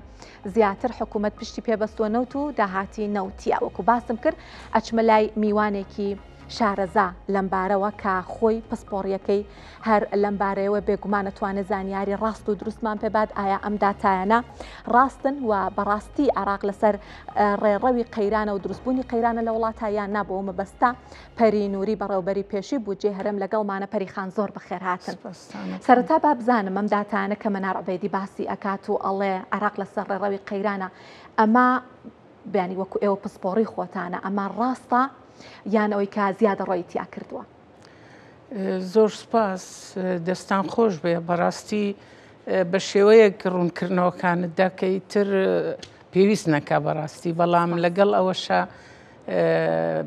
زیاتر حکوومەت پشتی پێبەستووە نەوت و داهاتی نەوتیە وەکو باسم کرد ئەچمە لای میوانێکی شارەزا لەمبارەوە کە خۆی پسپۆڕیەکەی هەر لەمبارەیەوە بێگومان ئەتوانێت زانیاری ڕاست و دروستمان پێبات ئایا ئەم داتایانە ڕاستن و بەڕاستی عێراق لەسەر ڕێڕەوی قەیرانە و دروستبوونی قەیرانە لە وڵاتە یان نا بۆ مەبەستە پەری نوری بەڕێوبەری پێشووی بودجەی هەرێم لەگەڵمانە پەری خان زۆر بەخێرهاتن سەرەتا با بزانم ئەم داتایانە کە مەنار عوبێدی باسی ئەکات و ئەڵێ عێراق لەسەر ڕێڕەوی قەیرانە ئەمە بیانی وەکو ئێوە پسپۆڕی خۆتانە ئەمە ڕاستە یان ئەوەی کە زیادەڕۆیی تیا کردووە؟ زۆر سوپاس دەستان خۆش بێ بەڕاستی بە شێوەیەک ڕوونکردنەوەکانت دا کە ئیتر پێویست نەکا بەڕاستی بەڵام لەگەڵ ئەوەشە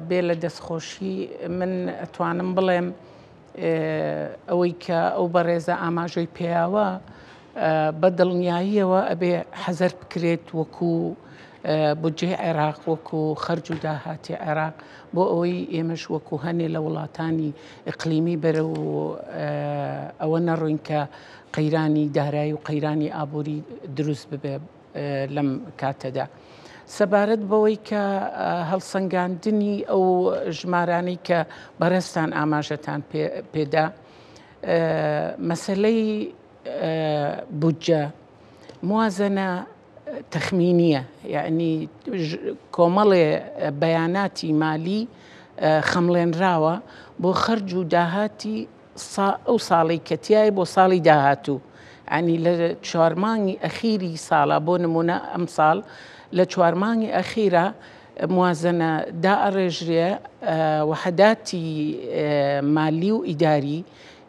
بێ لە دەستخۆشی من ئەتوانم بڵێم ئەوەی کە ئەو بەڕێزە ئاماژەی پێیاوە بە دڵنیاییەوە ئەبێ حەزەر بکرێت وەکو بودجەی عێراق وەکو خەرج و داهاتی عێراق بۆ ئەوەی ئێمەش وەکو هەنێ لە وڵاتانی ئیقلیمی بەرەو ئەوە نەڕۆین کە قەیرانی دارایی و قەیرانی ئابووری دروست ببێ لەم کاتەدا. سەبارەت بەوەی کە هەڵسەنگاندنی ئەو ژمارانەی کە بەڕێزتان ئاماژەتان پێدا مەسەلەی بودجە موازنە تەخمینیە یعنی کۆمەڵێ بەیاناتی مالی خەمڵێنراوە بۆ خەرج و داهاتی ئەو ساڵی کە تایە بۆ ساڵی داهاتوو ینی لە چوارمانگی ئەخیری ساڵە بۆ نمونە ئەم ساڵ لە چوارمانگی ئەخیرا موازنە دائەڕێژرێ وەحداتی مالی و ئیداری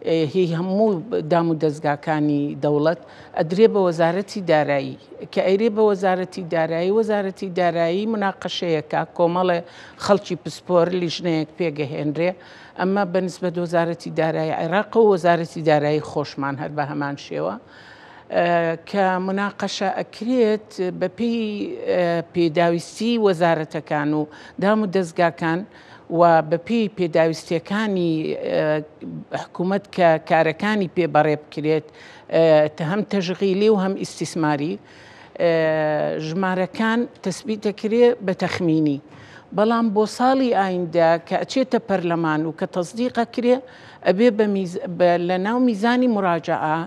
هی هەموو دام و دەزگاکانی دەوڵەت ئەدرێ بە وەزارەتی دارایی کە ئەیرێ بە وەزارەتی دارایی وەزارەتی دارایی مناقەشەیەکە کۆمەڵێ خەڵکی پسپۆر لیژنەیەک پێگەهێنرێ ئەمە بە نسبەت وەزارەتی دارایی عێراق و وەزارەتی دارایی خۆشمان هەر بە هەمان شێوە کە مناقەشە ئەکرێت بەپێی پێداویستی وەزارەتەکان و دام و دەزگاکان و بەپێی پێداویستیەکانی حکوومەت کە کارەکانی پێ بەڕێ بکرێت هەم تەژغیلی و هەم ئیسیسماری ژمارەکان تەسبیت دەکرێ بە تەخمینی بەڵام بۆ ساڵی ئایندە کە ئەچێتە پەرلەمان و کە تەسدیقە کرێ ئەبێ بە لە ناو میزانی مراجعە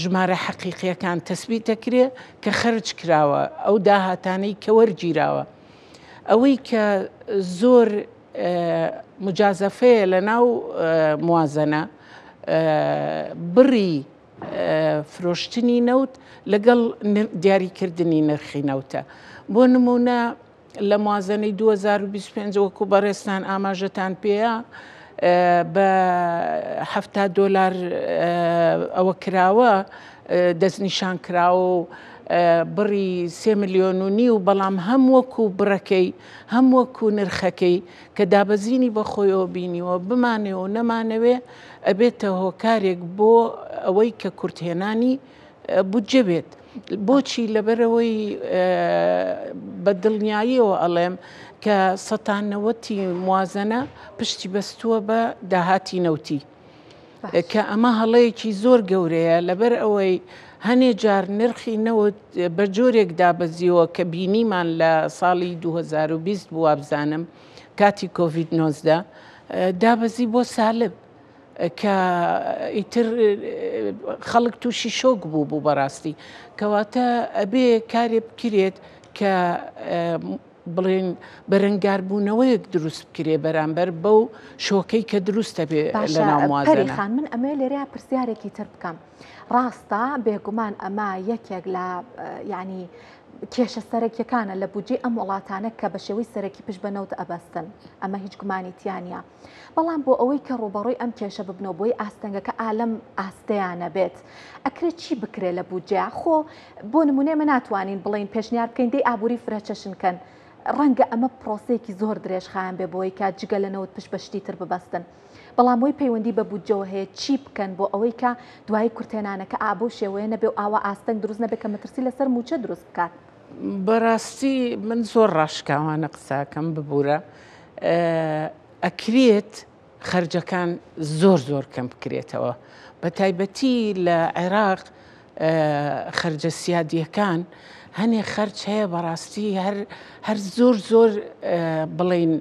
ژمارە حەقیقیەکان تەسبیت دەکرێ کە خەرج کراوە ئەو داهاتانەی کە وەرگیراوە ئەوەی کە زۆر مجازەفەیە لە ناو موازنە بڕی فرۆشتنی نەوت لەگەڵ دیاریکردنی نرخی نەوتە بۆ نمونە لە موازنەی 2025 وەکو بەڕێزتان ئاماژەتان پێیە بە 70 دۆلار ئەوە کراوە دەستنیشان کراوە و بڕی سێ ملیۆن و نیو بەڵام هەم وەکو بڕەکەی هەم وەکو نرخەکەی کە دابەزینی بەخۆیەوە بینیوە بمانەوێ و نەمانەوێ ئەبێتە هۆکارێک بۆ ئەوەی کە کورتهێنانی بودجە بێت. بۆچی لەبەرئەوەی بە دڵنیاییەوە ئەڵێم کە سەتا نەوەتی موازەنە پشتی بەستووە بە داهاتی نەوتی کە ئەمە هەڵەیەکی زۆر گەورەیە لەبەر ئەوەی هەنێ جار نرخی نەوت بە جۆرێک دابەزیوە کە بینیمان لە ساڵی 2020 بوو وابزانم. کاتی کۆڤید 19 دابەزی بۆ سالب کە ئیتر خەڵک تووشی شۆک بوو بوو بەڕاستی کەواتە ئەبێ کارێ بکرێت کە بڵێن بەرەنگاربوونەوەیەک دروست بکرێ بەرامبەر بەو شۆکەی کە دروستە بێ لە ناو موازنە. خان من ئەمەوێ لێرەیا پرسیارێکی تر بکەم ڕاستە بێگومان ئەمە یەکێک لە یعنی کێشە سەرەکیەکانە لە بودجەی ئەم وڵاتانە کە بە شێوەی سەرەکی پشت بە نەوت ئەبەستن ئەمە هیچ گومانی تیا نییە بەڵام بۆ ئەوەی کە ڕووبەڕووی ئەم کێشە ببنەوە بۆی ئاستەنگەکە ئالەم ئاستەیان نەبێت ئەکرێت چی بکرێت لە بودجەیا خۆ بۆ نمونە ئێمە ناتوانین بڵێین پێشنیار بکەین دەی ئابووری فرەچەشن کەن ڕەنگە ئەمە پرۆسەیەکی زۆر درێژخایەن بێ بۆی کە جگە لە نەوت پشت بە شتی تر ببەستن بەڵام وەی پەیوەندی بە بودجەوە هەیە چی بکەن بۆ ئەوەی کە دوایی کورتهێنانەکە ئا بەو شێوەیە نەبێ و ئاوا ئاستەنگ دروست نەبێ کە مەترسی لەسەر مووچە دروست بکات. بەڕاستی من زۆر ڕاشکاوانە قساکەم ببورە ئەکرێت خەرجەکان زۆر زۆر کەم بکرێتەوە بە تایبەتی لە عێراق خەرجە سیادیەکان هەنێ خەرج هەیە بەڕاستی هەر هەر زۆر زۆر بڵین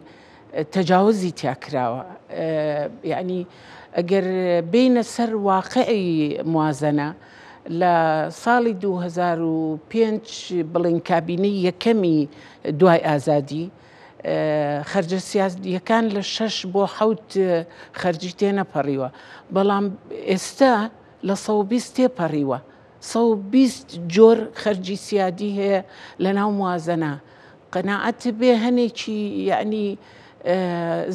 تەجاوزی تیا کراوە یعنی ئەگەر بینە سەر واقعی موازنە لە ساڵی 2005 بڵین کابینەی یەکەمی دوای ئازادی خەرجە سیاسییەکان لە شەش بۆ حەوت خەرجی تێنەپەڕیوە، بەڵام ئێستا لە 120 تێپەڕیوە. 120 جۆر خەرجی سیادی هەیە لە ناو موازنە. قەناعەت بێ هەنێکی یەعنی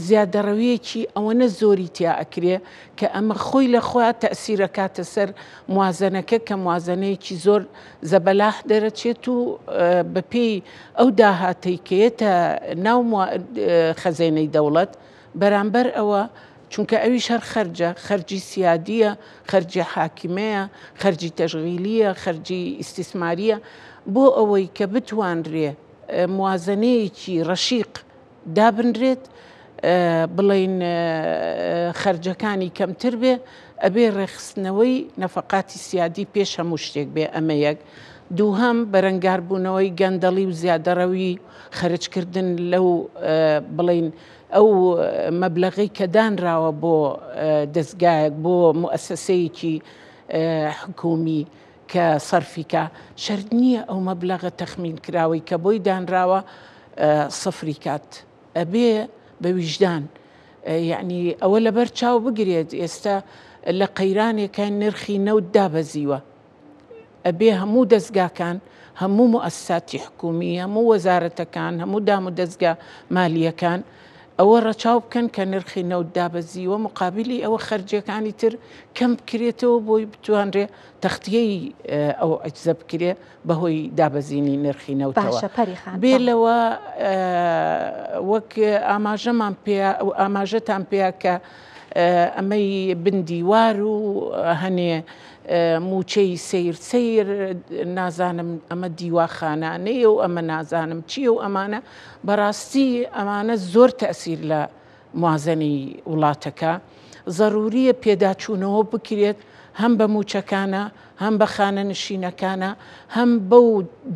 زیادەڕەویەکی ئەوەنە زۆری تیا ئەکرێ کە ئەمە خۆی لە خۆیا تەئسیر ئەکاتە سەر موازنەکە کە موازنەیەکی زۆر زەبەلاح دەرەچێت و بەپێی ئەو داهاتەی کە یەتە ناو خەزێنەی دەوڵەت بەرامبەر ئەوە چونکە ئەویش هەر خەرجە، خەرجی سیادییە، خەرجی حاکیمەیە، خەرجی تەشغیلییە، خەرجی ئیستیسمارییە، بۆ ئەوەی کە بتوانرێ موازەنەیەکی ڕەشیق دابنرێت بڵێین خەرجەکانی کەمتر بێ ئەبێ ڕێکخستنەوەی نەفەقاتی سیادی پێش هەموو شتێک بێ ئەمە یەک دووهەم بەرەنگاربوونەوەی گەندەڵی و زیادەڕەوی خەرجکردن لەو بڵێین ئەو مەبلەغەی کە دانراوە بۆ دەزگایەک بۆ موئەسەسەیەکی حکومی کە سەرفی کا شەرت نییە ئەو مەبلەغە تەخمین کراوەی کە بۆی دانراوە سفری کات ئەبێ بە ویژدان یعنی ئەوە لەبەر چاو بگرێت ئێستا لە قەیرانێکە نرخی نەوت دابەزیوە ئەبێ هەموو دەستگاکان هەموو موئەسساتی حکومی هەموو وەزارەتەکان هەموو دام و دەستگا مالیەکان ئەوە ڕەچاو بکەن کە نرخی نەوت دابەزیوە مقابلی ئەوە خەرجیەکانی تر کەم بکرێتەوە بۆی بتوانرێ تەختیەی ئەو عەجزە بکرێ بەهۆی دابەزینی نرخی نەوتەوە. باشە پەری خان. بێ لەوە وەک ئاماژەمان پێ ئاماژەتان پێ کە ئەمەی بن دیوار و هەنێ مووچەی سەیر سەیر نازانم ئەمە دیواخانانەیە و ئەمە نازانم چییە و ئەمانە بەڕاستی ئەمانە زۆر تەئسیر لە موازەنەی وڵاتەکە زەروریە پێداچوونەوە بکرێت هەم بە مووچەکانە هەم بە خانەنشینەکانە هەم بەو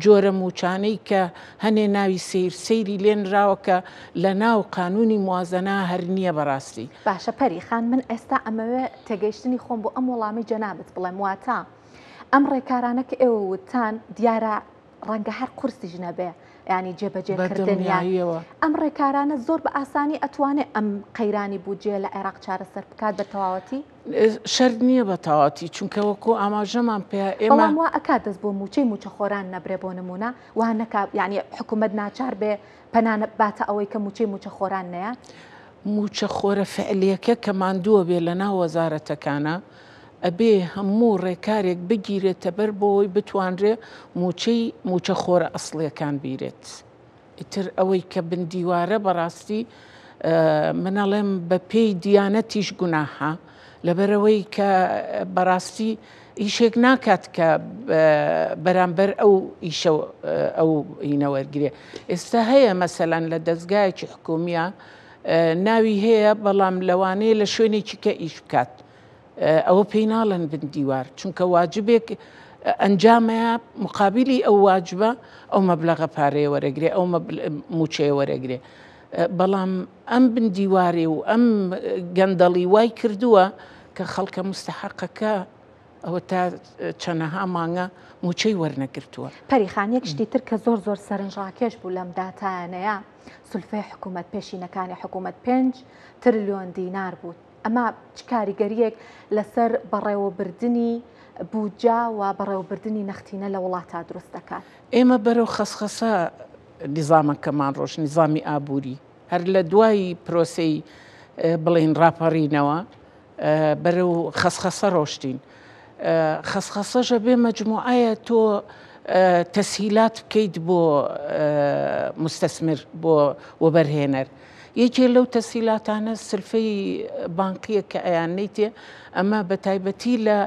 جۆرە مووچانەی کە هەنێ ناوی سەیر سەیری لێنراوە کە لە ناو قانونی موازەنە هەر نییە بەڕاستی. باشە پەری خان من ئێستا ئەمەوێ تێگەیشتنی خۆم بۆ ئەم وەڵامەی جەنابت بڵێم واتە ئەم ڕێکارانە کە ئێوە وتتان دیارە ڕەنگە هەر قورسیش نەبێ ینی جێبەجێکردنیان ئەم ڕێکارانە زۆر بە ئاسانی ئەتوانێ ئەم قەیرانی بودجەیە لە عێراق چارەسەر بکات بە تەواوەتی؟ شەرت نییە بە تەواوەتی چونکە وەکو ئاماژەمان پێ ئێمە بەڵام وا ئەکات دەست بۆ مووچەی مووچەخۆران نەبرێ بۆ نموونە وا نەکا یعنی حکوومەت ناچار بێ پەنا باتە ئەوەی کە مووچەی مووچەخۆران نەیات؟ مووچەخۆرە فعلیەکە کە ماندووە بێ لەناو وەزارەتەکانە ئەبێ هەموو ڕێکارێک بگیرێتە بەر بۆ ئەوەی بتوانرێ مووچەی مووچەخۆرە ئەسڵیەکان بیرێت. ئیتر ئەوەی کە بن دیوارە بەڕاستی من ئەڵێم بە پێی دیانەتیش گوناحە لەبەرئەوەی کە بەڕاستی ئیشێک ناکات کە بەرامبەر ئەو ئیشە ئەو هینە وەرگێ ئێستا هەیە مەسەلەن لە دەستگایەکی حکومیە ناوی هەیە بەڵام لەوانەیە لە شوێنێکی کە ئیش بکات ئەوە پێی ناڵێن بن دیوار چونکە واجبێک ئەنجامەیە مقابلی ئەو واجبە ئەو مەبلەغە پارەیە وەرەگرێ ئەو موچەیە وەرەگرێ. بەڵام ئەم بن دیوارێ و ئەم گەندەڵی وای کردووە کە خەڵکە مستحەقەکە ئەوە تا چەنەها مانگە موچەی وەرنەگرتووە. پەریخان یەک شتی تر کە زۆر زۆر سەرنجڕاکێش بوو لەم داتایانەیە سولفەی حکوومەت پێشینەکانی حکوومەت 5 ترلیۆن دینار بوو ئەمە چ کاریگەریەک لەسەر بەڕێوەبردنی بودجە و بەڕێوەبردنی نەختینە لە وڵاتا دروست دەکات؟ ئێمە بەرەو خەسخەسە نیزامەکەمان ڕۆشت، نیزامی ئابووری هەر لە دوای پرۆسەی بڵێین ڕاپەڕینەوە بەرەو خەسخەسە ڕۆشتین. خەسخەسەش ئەبێ مەجموعەیە تۆ تەسهیلات بکەیت بۆ مستەسمر بۆ وەبەرهێنەر. یەکێ لەو تەسهیلاتانە سلفەی بانقیە کە ئەیاننەیتێ، ئەمە بە تایبەتی لە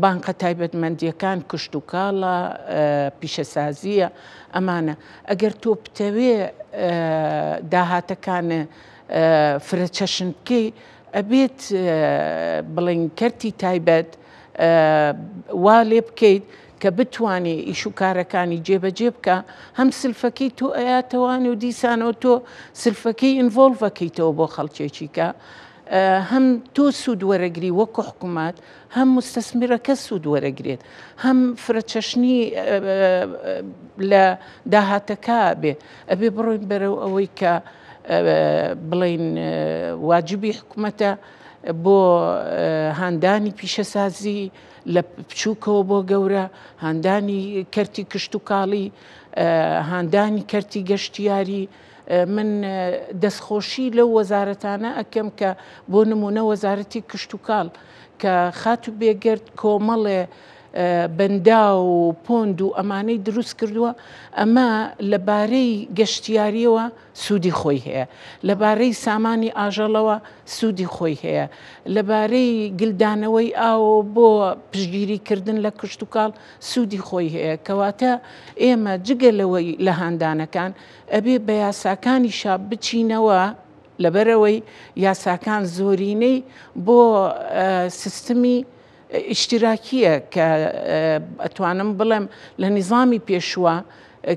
بانقە تایبەتمەندیەکان کشتوکاڵە، پیشەسازیە، ئەمانە. ئەگەر تۆ بتەوێ داهاتەکان فرەچەشن بکەی ئەبێت بڵێین کەرتی تایبەت وا لێ بکەیت کە بتوانێ ئیش و کارەکانی جێبەجێ بکا، هەم سلفەکەی تۆ ئەیاتەوانێ و دیسانەوە تۆ سلفەکەی ئینڤۆڵڤ ئەکەیتەوە بۆ خەڵکێکی کە هەم تۆ سوود وەرەگری وەکو حکوومەت، هەم موستەسمیرەکە سوود وەرەگرێت، هەم فرەچەشنی لە داهاتەکە بێ. ئەبێ بڕۆین بەرەو ئەوەی کە بڵێین واجبی حکوومەتە بۆ هاندانی پیشەسازی لە بچووکەوە بۆ گەورە، هاندانی کەرتی کشتوکاڵی، هاندانی کەرتی گەشتیاری. من دەستخۆشی لەو وەزارەتانە ئەکەم کە بۆ نموونە وەزارەتی کشتوکاڵ کە خاتوو بێگەرد کۆمەڵێ بەنداو و پۆند و ئەمانەی دروست کردووە، ئەمە لە بارەی گەشتیارییەوە سوودی خۆی هەیە، لە بارەی سامانی ئاژەڵەوە سوودی خۆی هەیە، لە بارەی گلدانەوەی ئاوەوە بۆ پشتگیری کردن لە کشتوکاڵ سوودی خۆی هەیە، کەواتە ئێمە جگە لەوەی لە هاندانەکان ئەبێ بە یاساکانیشا بچینەوە، لەبەرئەوەی یاساکان زۆرینەی بۆ سیستمی ئیشتیراکییە کە ئەتوانم بڵێم لە نیزامی پێشووە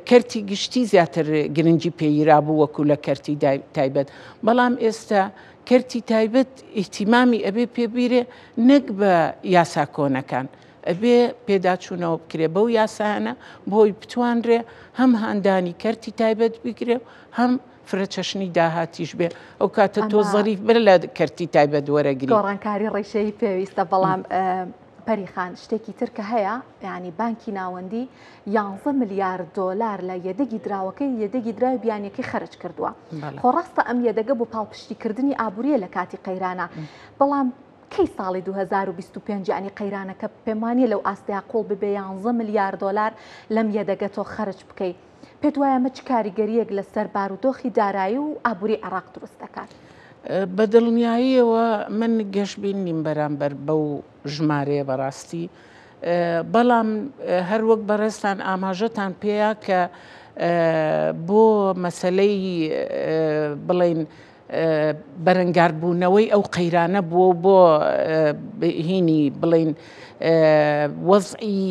کەرتی گشتی زیاتر گرنگی پێیرابوو وەکو لە کەرتی تایبەت، بەڵام ئێستا کەرتی تایبەت ئیهتیمامی ئەبێ پێ بیرێ نەک بە یاسا کۆنەکان، ئەبێ پێداچوونەوە بکرێ بەو یاسایانە بۆی بتوانرێ هەم هاندانی کەرتی تایبەت بگرێ و هەم فرەچەشنی داهاتیش بێ ئەو کاتە تۆ زەریف بر لە کەرتی تایبەت وەرەگری. گۆڕانکاری ڕیشەیی پێویستە بەڵام پەریخان شتێکی تر کە هەیە ینی بانکی ناوەندی 11 ملیار دۆلار لە یەدەگی دراوەکەی یەدەگی دراوی بیانیەکەی خەرج کردووە خۆ ڕاستە ئەم یەدەگە بۆ پاڵپشتیکردنی ئابووریە لە کاتی قەیرانە بەڵام کەی ساڵی 2025 ینی قەیرانەکە پێم وانە لەو ئاستیا قوڵ ببێ 11 ملیار دۆلار لەم یەدەگە تۆ خەرج بکەیت پێت وایە ئەمە چ کاریگەرییەک لەسەر بارودۆخی دارایی و ئابووری عێراق دروست دەکات؟ بە دڵنیاییەوە من گەشبین نیم بەرامبەر بەو ژمارەیە بەڕاستی، بەڵام هەر وەک بەڕێزتان ئاماژەتان پێیا کە بۆ مەسەلەی بڵێین بەرەنگاربوونەوەی ئەو قەیرانە بووە و بۆ هینی بڵین وەزعی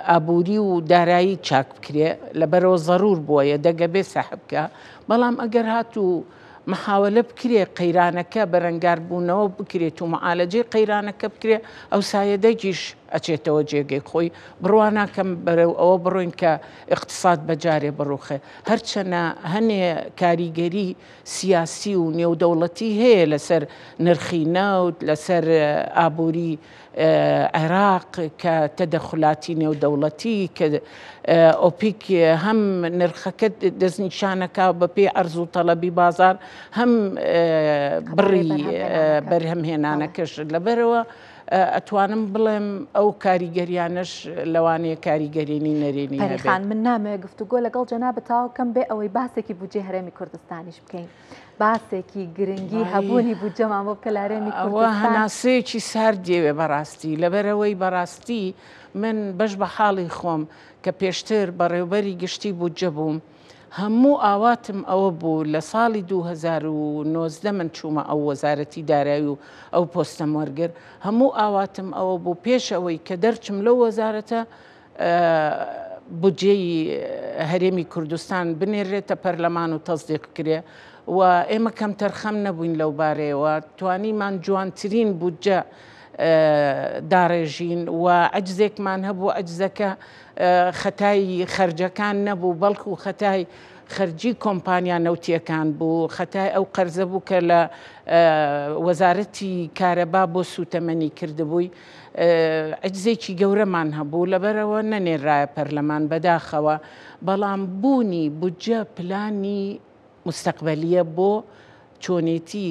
ئابووری و دارایی چاک بکرێ لەبەرەوە زەرور بووە یەدەگە بێ سەحب بکە بەڵام ئەگەر هاتوو محاولە بکرێ قەیرانەکە بەرەنگاربوونەوە بکرێت و معالەجەی قەیرانەکە بکرێ ئەوسا یەدەگیش ئەچێتەوە جێگەی خۆی بڕوا ناکەم بەرەو ئەوە بڕۆین کە ئیقتساد بەجارێ بڕوخێ هەرچەنە هەنێ کاریگەری سیاسی و نێودەوڵەتی هەیە لەسەر نرخی نەوت، لەسەر ئابووری عێراق کە تەدەخولاتی نێودەوڵەتی کە ئۆپیک هەم نرخەکە دەستنیشانەکا بەپێی عەرز و تەڵەبی بازاڕ هەم بڕی بەرهەمهێنانەکەش لەبەرەوە ئەتوانم بڵێم ئەو کاریگەریانەش لەوانەیە کاریگەریی نەرێنی هەبێت. پەریخان، من نامەوێت گفتوگۆ لەگەڵ جەنابت تەواو بکەم بێ ئەوەی باسێکی بودجەی هەرێمی کوردستانیش بکەین. باسێکی گرنگی هەبوونی بودجەمان بۆ بکە لە هەرێمی ئەوە کوردستان. هەناسەیەکی سارد دێوێ بەڕاستی، لەبەرئەوەی بەڕاستی من بەش بە حاڵی خۆم کە پێشتر بەڕێوبەری گشتی بودجە بووم، هەموو ئاواتم ئەوە بوو لە ساڵی 2019 من چوومە ئەو وەزارەتی دارایی و ئەو پۆستەم وەرگرت، هەموو ئاواتم ئەوە بوو پێش ئەوەی کە دەرچم لەو وەزارەتە بودجەی هەرێمی کوردستان بنێررێتە پەرلەمان و تەسدیق بکرێ. و ئێمە کەمتەرخەم نەبووین لەو بارەیەوە توانیمان جوانترین بودجە داڕێژین و عەجزێکمان هەبوو عەجزەکە خەتای خەرجەکان نەبوو بەڵکو خەتای خەرجی کۆمپانیا نەوتیەکان بوو خەتای ئەو قەرزە بوو کە لە وەزارەتی کارەبا بۆ سوتەمەنی کردبووی عەجزێکی گەورەمان هەبوو لەبەرەوە نەنێرایە پەرلەمان بەداخەوە بەڵام بوونی بودجە پلانی موستەقبەلییە بۆ چۆنێتی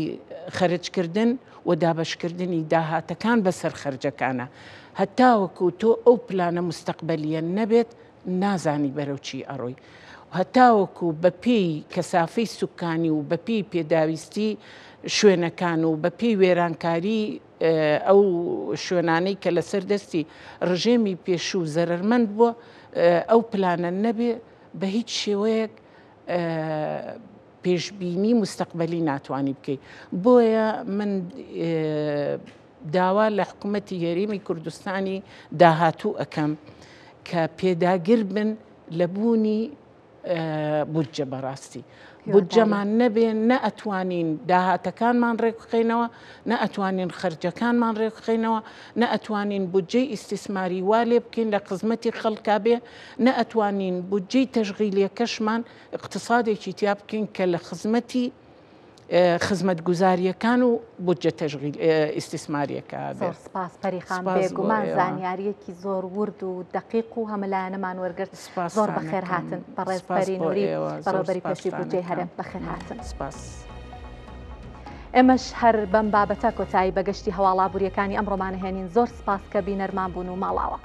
خەرجکردن و دابەشکردنی داهاتەکان بەسەر خەرجەکانە. هەتاوەکو تۆ ئەو پلانە موستەقبەلییە نەبێت نازانی بەرەو چی ئەڕۆی. هەتاوەکو بەپێی کەسافەی سوکانی و بەپێی پێداویستی شوێنەکان و بەپێی وێرانکاری ئەو شوێنانەی کە لەسەر دەستی ڕژێمی پێشوو زەرەرمەند بووە ئەو پلانە نەبێ بە هیچ شێوەیەک پێشبینی مستەقبەلی ناتوانی بکەی بۆیە من داوا لە حکوومەتی هەرێمی کوردستانی داهاتوو ئەەکەم کە پێداگر بن لە بوونی بودجە بەڕاستی بودجەمان نەبێ نە ئەتوانین داهاتەکانمان ڕێکخەینەوە نە ئەتوانین خەرجەکانمان ڕێکخەینەوە نە ئەتوانین بودجەی ئیستیسماری وا لێ بکەین لە خزمەتی خەڵکا بێ، نە ئەتوانین بودجەی تەشغیلیەکەشمان ئیقتسادێکی تیا بکەین کە لە خزمەتی خزمەتگوزاریەکان و بودجە تەشغیل ئیستیسماریەکە بێ. زۆر سپاس پەری خان، سپاس بۆ بێگومان ئێوە. زانیاریەکی زۆر ورد و دەقیق و هەمەلایەنەمان وەرگرت. سپاستان زۆر ئەکەم. بەخێرهاتن بەڕێز سپاس پەری بۆ نوری ئێوە. زۆر بەڕێوەبەری پێشووی سپاستان بودجەی ئەکەم. هەرێم بەخێرهاتن. سپاس. ئێمەش هەر بەم بابەتە کۆتایی بە گەشتی هەواڵ ئابوورییەکانی ئەمڕۆمان ئەهێنین، زۆر سپاس کە بینەرمان بوون و ماڵاوا.